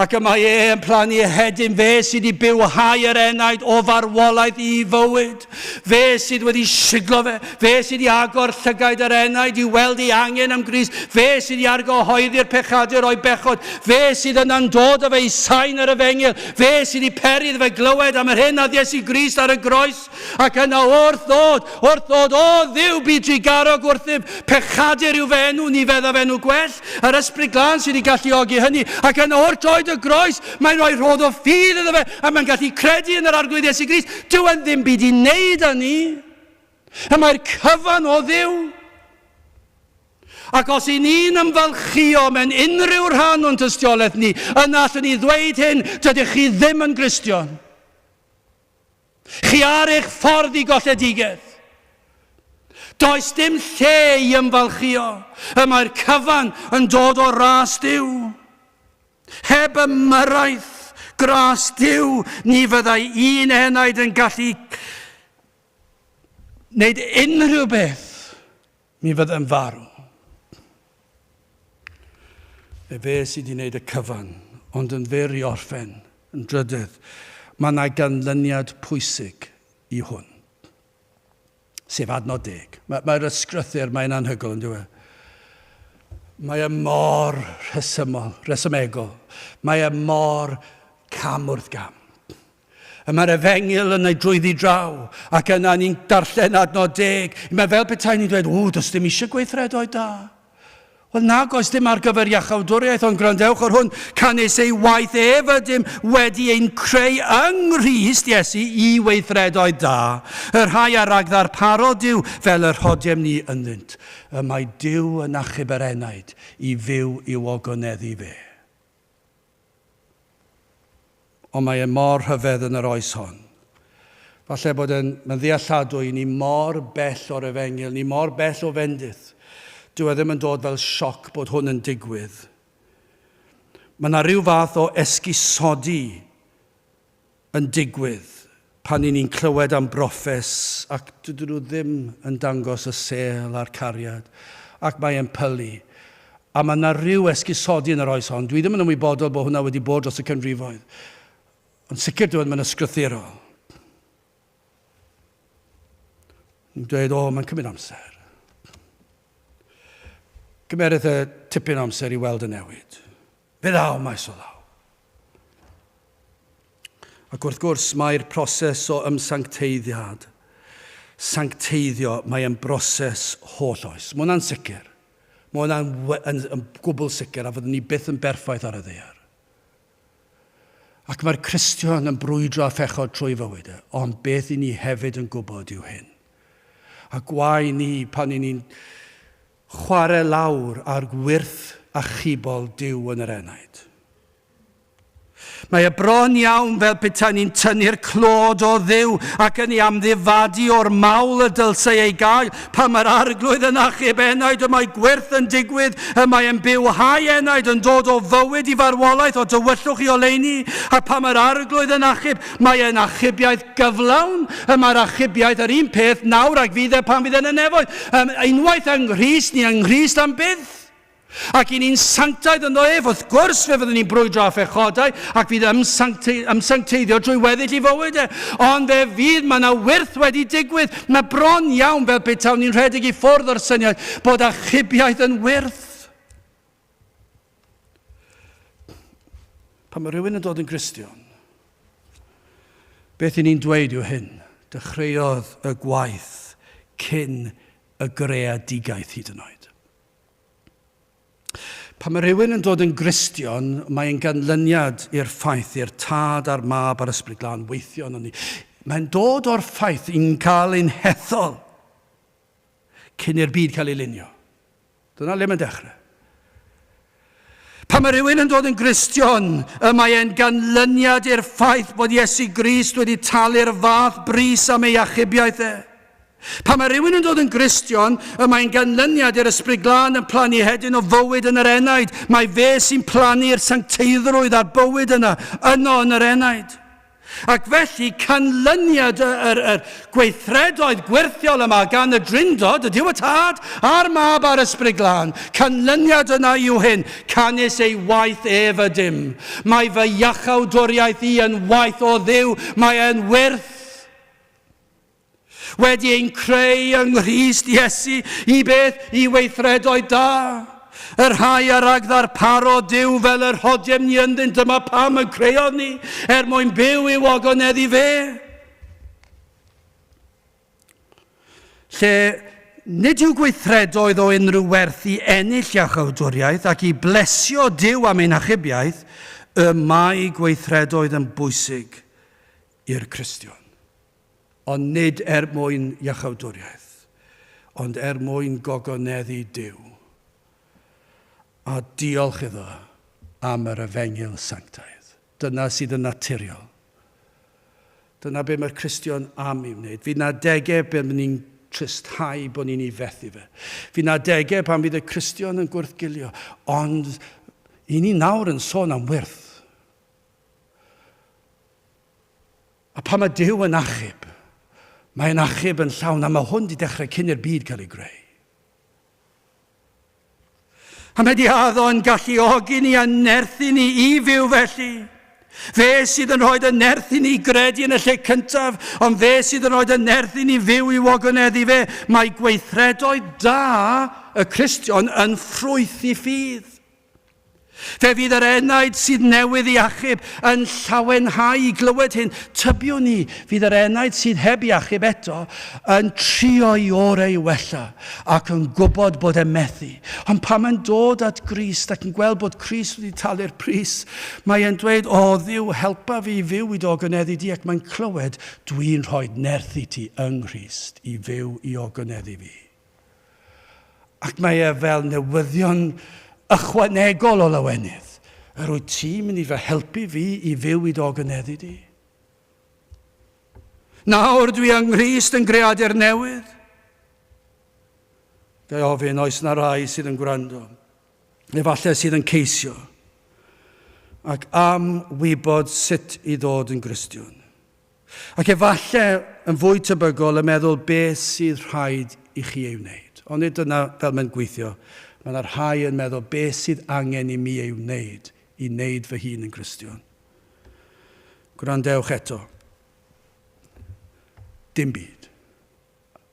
ac y mae e yn plannu hedyn, fe sydd wedi bywhau yr enaid o farwolaeth i fywyd. Fe sydd wedi siglo fe, fe sydd wedi agor llygaid yr enaid i weld ei angen am Grist, fe sydd wedi argyhoeddi'r pechadur o'i bechod, fe sydd yna'n dod â fe i sain yr efengyl, fe sydd wedi peri iddo fe glywed am yr hyn a Iesu Grist ar y groes. Ac yna wrth ddod, wrth ddod, o Dduw, bu drugarog wrthyf, pechadur yw fy enw, ni feddaf enw gwell, yr Ysbryd Glân sydd wedi galluogi hynny. Ac yna wrth droed y groes, mae'n rhoi rhodd o ffydd iddo fe, a mae'n gallu credu yn yr Arglwydd Iesu Grist. Dyw e'n ddim byd i wneud â ni. Y mae'r cyfan o Dduw. Ac os y'n ni'n ymfalchïo mewn unrhyw rhan o'n tystiolaeth ni, yna allwn ni ddweud hyn, dydych chi ddim yn Gristion. Chi ar eich ffordd i golledigaeth. Does dim lle i ymfalchïo. Y mae'r cyfan yn dod o ras Duw. Heb ymyrraeth gras Duw, ni fyddai un enaid yn gallu wneud unrhyw beth. Mi fyddem farw. Efe sydd wedi wneud y cyfan, ond yn fyr i orffen, yn drydydd, mae yna ganlyniad pwysig i hwn, sef adnod deg. Mae'r mae ysgrythur, mae'n anhygoel, yn dyw e? Mae e mor rhesymol, rhesymegol. Mae e mor cam wrth gam. Y mae'r efengyl yn ei drwyddi draw, ac yna ni'n darllen adnod deg. Mae fel petai ni'n dweud, o, does dim eisiau gweithredoedd da. Wel, nag oes dim ar gyfer iachawdwriaeth, ond gwrandewch ar hwn, canys ei waith ef ydym wedi ein creu yng Nghrist Iesu i weithredoedd da, y rhai a ragddarparodd Duw fel y rhodiem ni ynddynt. Y mae Duw yn achub yr enaid i fyw i'w ogoneddu fe. Ond mae e mor rhyfedd yn yr oes hon. Falle bod e'n, mae'n ddealladwy, ni mor bell o'r efengyl, ni mor bell o fendith. Dyw e ddim yn dod fel sioc bod hwn yn digwydd. Mae yna rhyw fath o esgusodi yn digwydd pan 'y ni'n clywed am broffes ac dydyn nhw ddim yn dangos y sêl a'r cariad ac mae e'n pylu. A mae yna rhyw esgusodi yn yr oes hon. Dwi ddim yn ymwybodol bod hwnna wedi bod dros y canrifoedd. Ond sicr dyw e ddim yn ysgrythurol. Yn dweud, o, mae'n cymryd amser. Gymerith e tipyn o amser i weld y newid. Fe ddaw maes o law. Ac wrth gwrs, mae'r proses o ymsancteiddiad, sancteiddio, mae e'n broses holl oes. Mae hwnna'n sicr. Mae hwnna'n yn, yn gwbl sicr a fyddwn ni byth yn berffaith ar y ddaear. Ac mae'r Cristion yn brwydro â phechod trwy fywyd e, ond beth i ni hefyd yn gwybod yw hyn. A gwae ni pan i ni'n chwarae lawr ar wyrth achubol Duw yn yr enaid. Mae e bron iawn fel petai ni'n tynnu'r clod o Dduw ac yn ei amddifadu o'r mawl y dylsai ei gael. Pan mae'r Arglwydd yn achub enaid, y mae gwyrth yn digwydd, y mae e'n bywhau enaid, yn dod o fywyd i farwolaeth, o dywyllwch i oleuni. A pan mae'r Arglwydd yn achub, mae e'n achubiaeth gyflawn. Y mae'r achubiaeth yr un peth nawr ag fydd e pan fydd e'n y nefoedd. Um, unwaith yng Nghrist, ni yng Nghrist am byth. Ac i ni'n sanctaidd ynddo ef, wrth gwrs fe fyddwn ni'n brwydro â phechodau ac fydd ymsancteiddio drwy weddill i fywyd e. Ond fe fydd, mae yna wyrth wedi digwydd. Mae bron iawn fel petawn ni'n rhedeg i ffwrdd o'r syniad bod achubiaeth yn wyrth. Pan mae rhywun yn dod yn Gristion, beth i ni'n dweud yw hyn, dechreuodd y gwaith cyn y greadigaeth hyd yn oed. Pan mae rhywun yn dod yn Gristion, mae'n ganlyniad i'r ffaith i'r Tad a'r Mab a'r Ysbryd Glân weithio yno ni. Mae'n dod o'r ffaith i'n cael ein hethol cyn i'r byd cael ei lunio. Dyna le mae'n dechrau. Pan mae rhywun yn dod yn Gristion, y mae e'n ganlyniad i'r ffaith bod Iesu Grist wedi talu'r fath bris am ei achubiaeth e. Pan mae rhywun yn dod yn Gristion, y mae'n ganlyniad i'r Ysbryd Glân yn plannu hedyn o fywyd yn yr enaid. Mae fe sy'n plannu'r sancteiddrwydd a'r bywyd yna, yno yn yr enaid. Ac felly, canlyniad y, yr, yr gweithredoedd gwyrthiol yma gan y Drindod, y Duw y Tad, a'r Mab a'r Ysbryd Glân, canlyniad yna yw hyn, canys ei waith ef ydym. Mae fy iachawdwriaeth i yn waith o Dduw, mae e'n wyrth. Wedi ein creu yng Nghrist Iesu i beth? I weithredoedd da. Y rhai a ragddarparo Duw fel yr hodiem ni ynddynt, dyma pam y creodd ni, er mwyn byw i'w ogoneddu fe. Lle nid yw gweithredoedd o unrhyw werth i ennill iachawdwriaeth ac i blesio Duw am ein achubiaeth, y mae gweithredoedd yn bwysig i'r Cristion. Ond nid er mwyn iachawdwriaeth, ond er mwyn gogoneddu Duw, a diolch iddo am yr efengyl sanctaidd. Dyna sydd yn naturiol. Dyna be mae'r Cristion am ei wneud. Fydd 'na adegau be ni'n tristhau bod ni'n ei fethu fe. Fydd 'na adegau pan fydd y Cristion yn gwrthgilio, ond i ni nawr yn sôn am wyrth. A pan mae Duw yn achub, mae'n achub yn llawn, a mae hwn wedi dechrau cyn i'r byd cael ei greu. A mae di addo yn galluogi ni a nerthu ni i fyw felly. Fe sydd yn rhoi y nerth i ni gredu yn y lle cyntaf, ond fe sydd yn rhoi y nerth i ni fyw i ogoneddu fe. Mae gweithredoedd da y Cristion yn ffrwyth i ffydd. Fe fydd yr enaid sydd newydd i achub yn llawenhau i glywed hyn. Tybiwn i, fydd yr enaid sydd heb i achub eto yn trio i orau i wella ac yn gwybod bod e'n methu. Ond pan mae'n dod at Grist ac yn gweld bod Crist wedi talu'r pris, mae e'n dweud, O Dduw, helpa fi i fyw i dy ogoneddu di, ac mae'n clywed, dwi'n rhoi nerth i ti yng Nghrist i fyw i ogoneddu fi. Ac mae e fel newyddion ychwanegol o lawenydd. Yr wyt ti'n mynd i fy helpu fi i fyw i dy ogoneddu di? Nawr dwi yng Nghrist yn greadur newydd. Ga i ofyn, oes na rai sydd yn gwrando? Efallai sydd yn ceisio ac am wybod sut i ddod yn Gristion. Ac efallai yn fwy tebygol yn meddwl beth sydd rhaid i chi ei wneud. Ond nid dyna fel mae'n gweithio. Mae yna rhai yn meddwl beth sydd angen i mi ei wneud i wneud fy hun yn Gristion. Gwrandewch eto. Dim byd.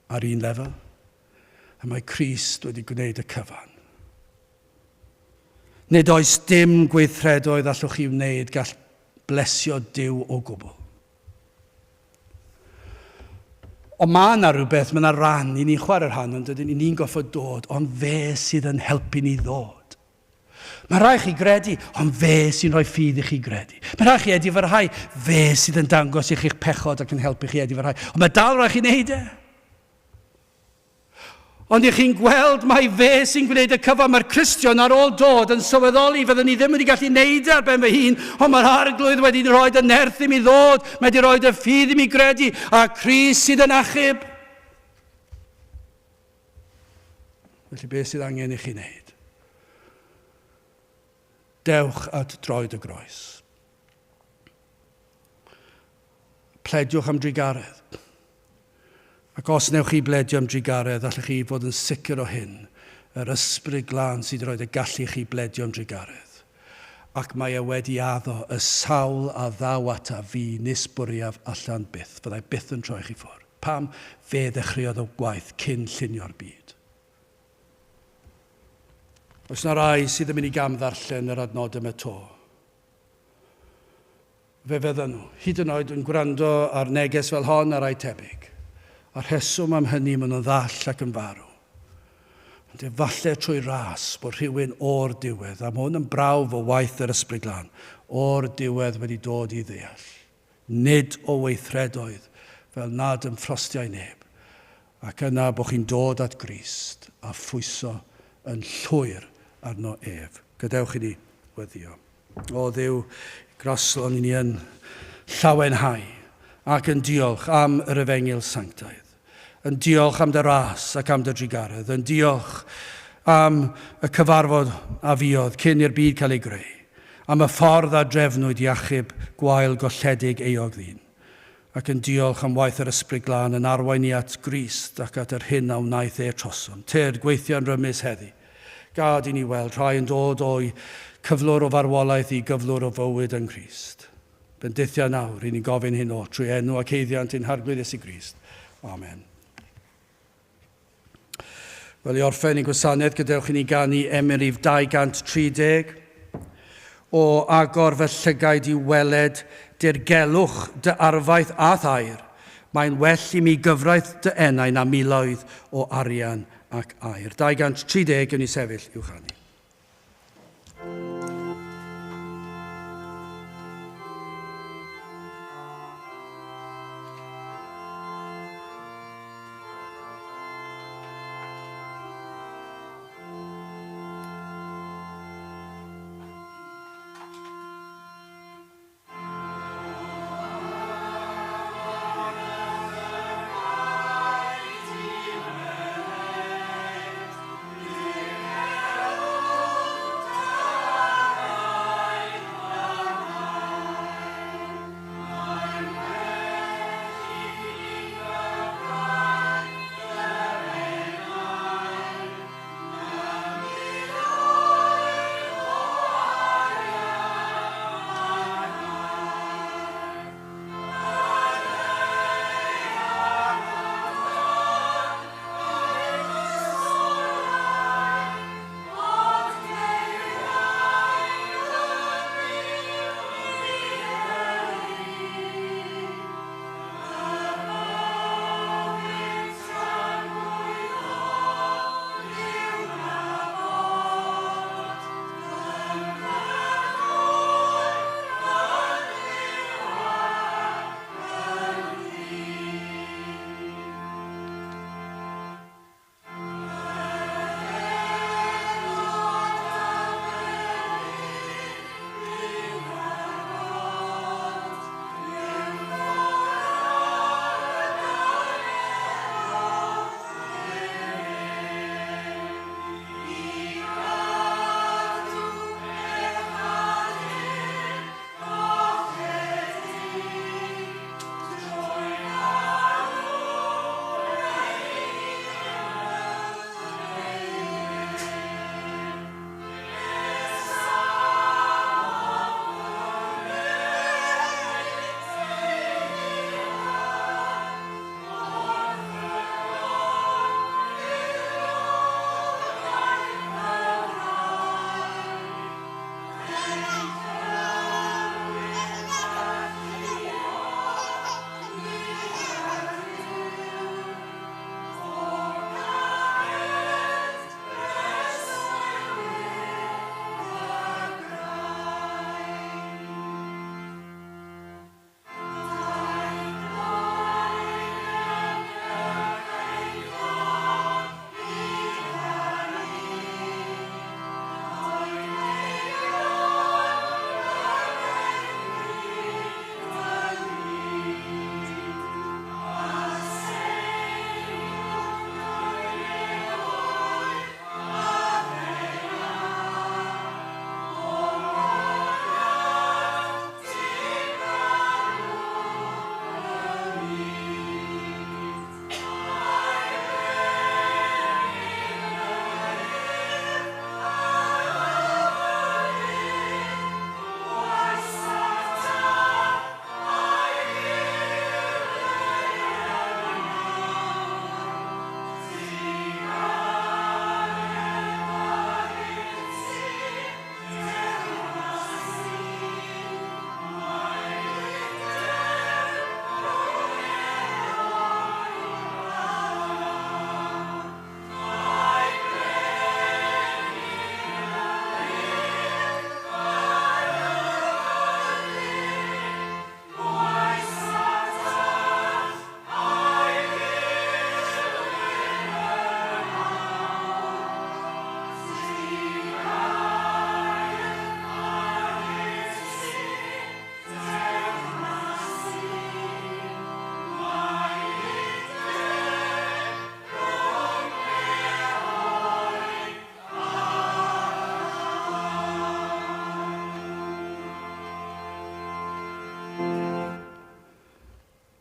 Ar un lefel. A mae Crist wedi gwneud y cyfan. Nid oes dim gweithredoedd allwch chi wneud gall blesio Duw o gwbl. Ond mae yna rhywbeth, mae yna ran, i ni'n chwarae rhan, ond dydyn ni'n goffod dod, ond fe sydd yn helpu ni ddod. Mae rhaid chi gredu, ond fe sy'n rhoi ffydd i chi gredu. Mae rhaid chi edifarhau, fe sydd yn dangos i chi'ch pechod ac yn helpu chi edifarhau. Ond mae dal rhaid chi wneud e. Ond i chi'n gweld mai fe sy'n gwneud y cyfan, mae'r Cristion ar ôl dod yn sylweddoli, fyddwn ni ddim wedi gallu neud e ar ben fy hun, ond mae'r Arglwydd wedi rhoi y nerth i mi ddod, mae wedi rhoi y ffydd i mi gredu, a Crist sydd yn achub. Felly beth sydd angen i chi wneud? Dewch at droed y groes. Plediwch am drugaredd. Ac os newch chi bledio am drugaredd, allwch chi fod yn sicr o hyn, Yr Ysbryd Glân sydd wedi rhoi y gallu i chi bledio am drugaredd. Ac mae e wedi addo y sawl a ddaw ata fi nis bwriaf allan byth. Fyddai byth yn troi chi ffwrdd. Pam? Fe ddechreuodd y gwaith cyn llunio'r byd. Oes na rai sydd yn mynd i gam ddarllen yr adnod yma to? Fe fyddan nhw, hyd yn oed yn gwrando ar neges fel hon a rai tebyg. A'r rheswm am hynny, maen nhw'n ddall ac yn farw. Ond efallai trwy ras bod rhywun o'r diwedd, a mae hwn yn brawf o waith yr Ysbryd Glân, o'r diwedd wedi dod i ddeall. Nid o weithredoedd, fel nad ymffrostiai neb. Ac yna bod chi'n dod at Grist a phwyso yn llwyr arno ef. Gadewch i ni weddio. O Dduw, graslon i ni yn llawenhau ac yn diolch am yr efengyl sanctaidd. Yn diolch am dy ras ac am dy drugaredd. Yn diolch am y cyfarfod a fuodd cyn i'r byd cael ei greu. Am y ffordd a drefnwyd i achub gwael golledig euog ddyn. Ac yn diolch am waith yr Ysbryd Glân yn arwain ni at Grist ac at yr hyn a wnaeth e trosom. Tyrd, gweithio'n rymus heddi. Gad i ni weld rhai yn dod o'u cyflwr o farwolaeth i gyflwr o fywyd yng Nghrist. Bendithia nawr, i ni'n gofyn hyn oll trwy enw ac eiddiant ein Harglwydd Iesu Grist. Amen. Wel, i orffen ein gwasanaeth, gadewch i ni ganu emyn rhif 230. O agor fy llygaid i weled dirgelwch dy arfaeth a thair, mae'n well i mi gyfraith dy enau na miloedd o arian ac aur. 230, gewn ni sefyll i'w chanu.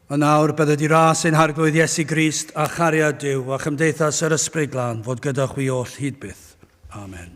Yn awr, bydded i ras ein Harglwydd Iesu Grist a chariad Duw a chymdeithas yr Ysbryd Glân fod gyda chwi oll hyd byth. Amen.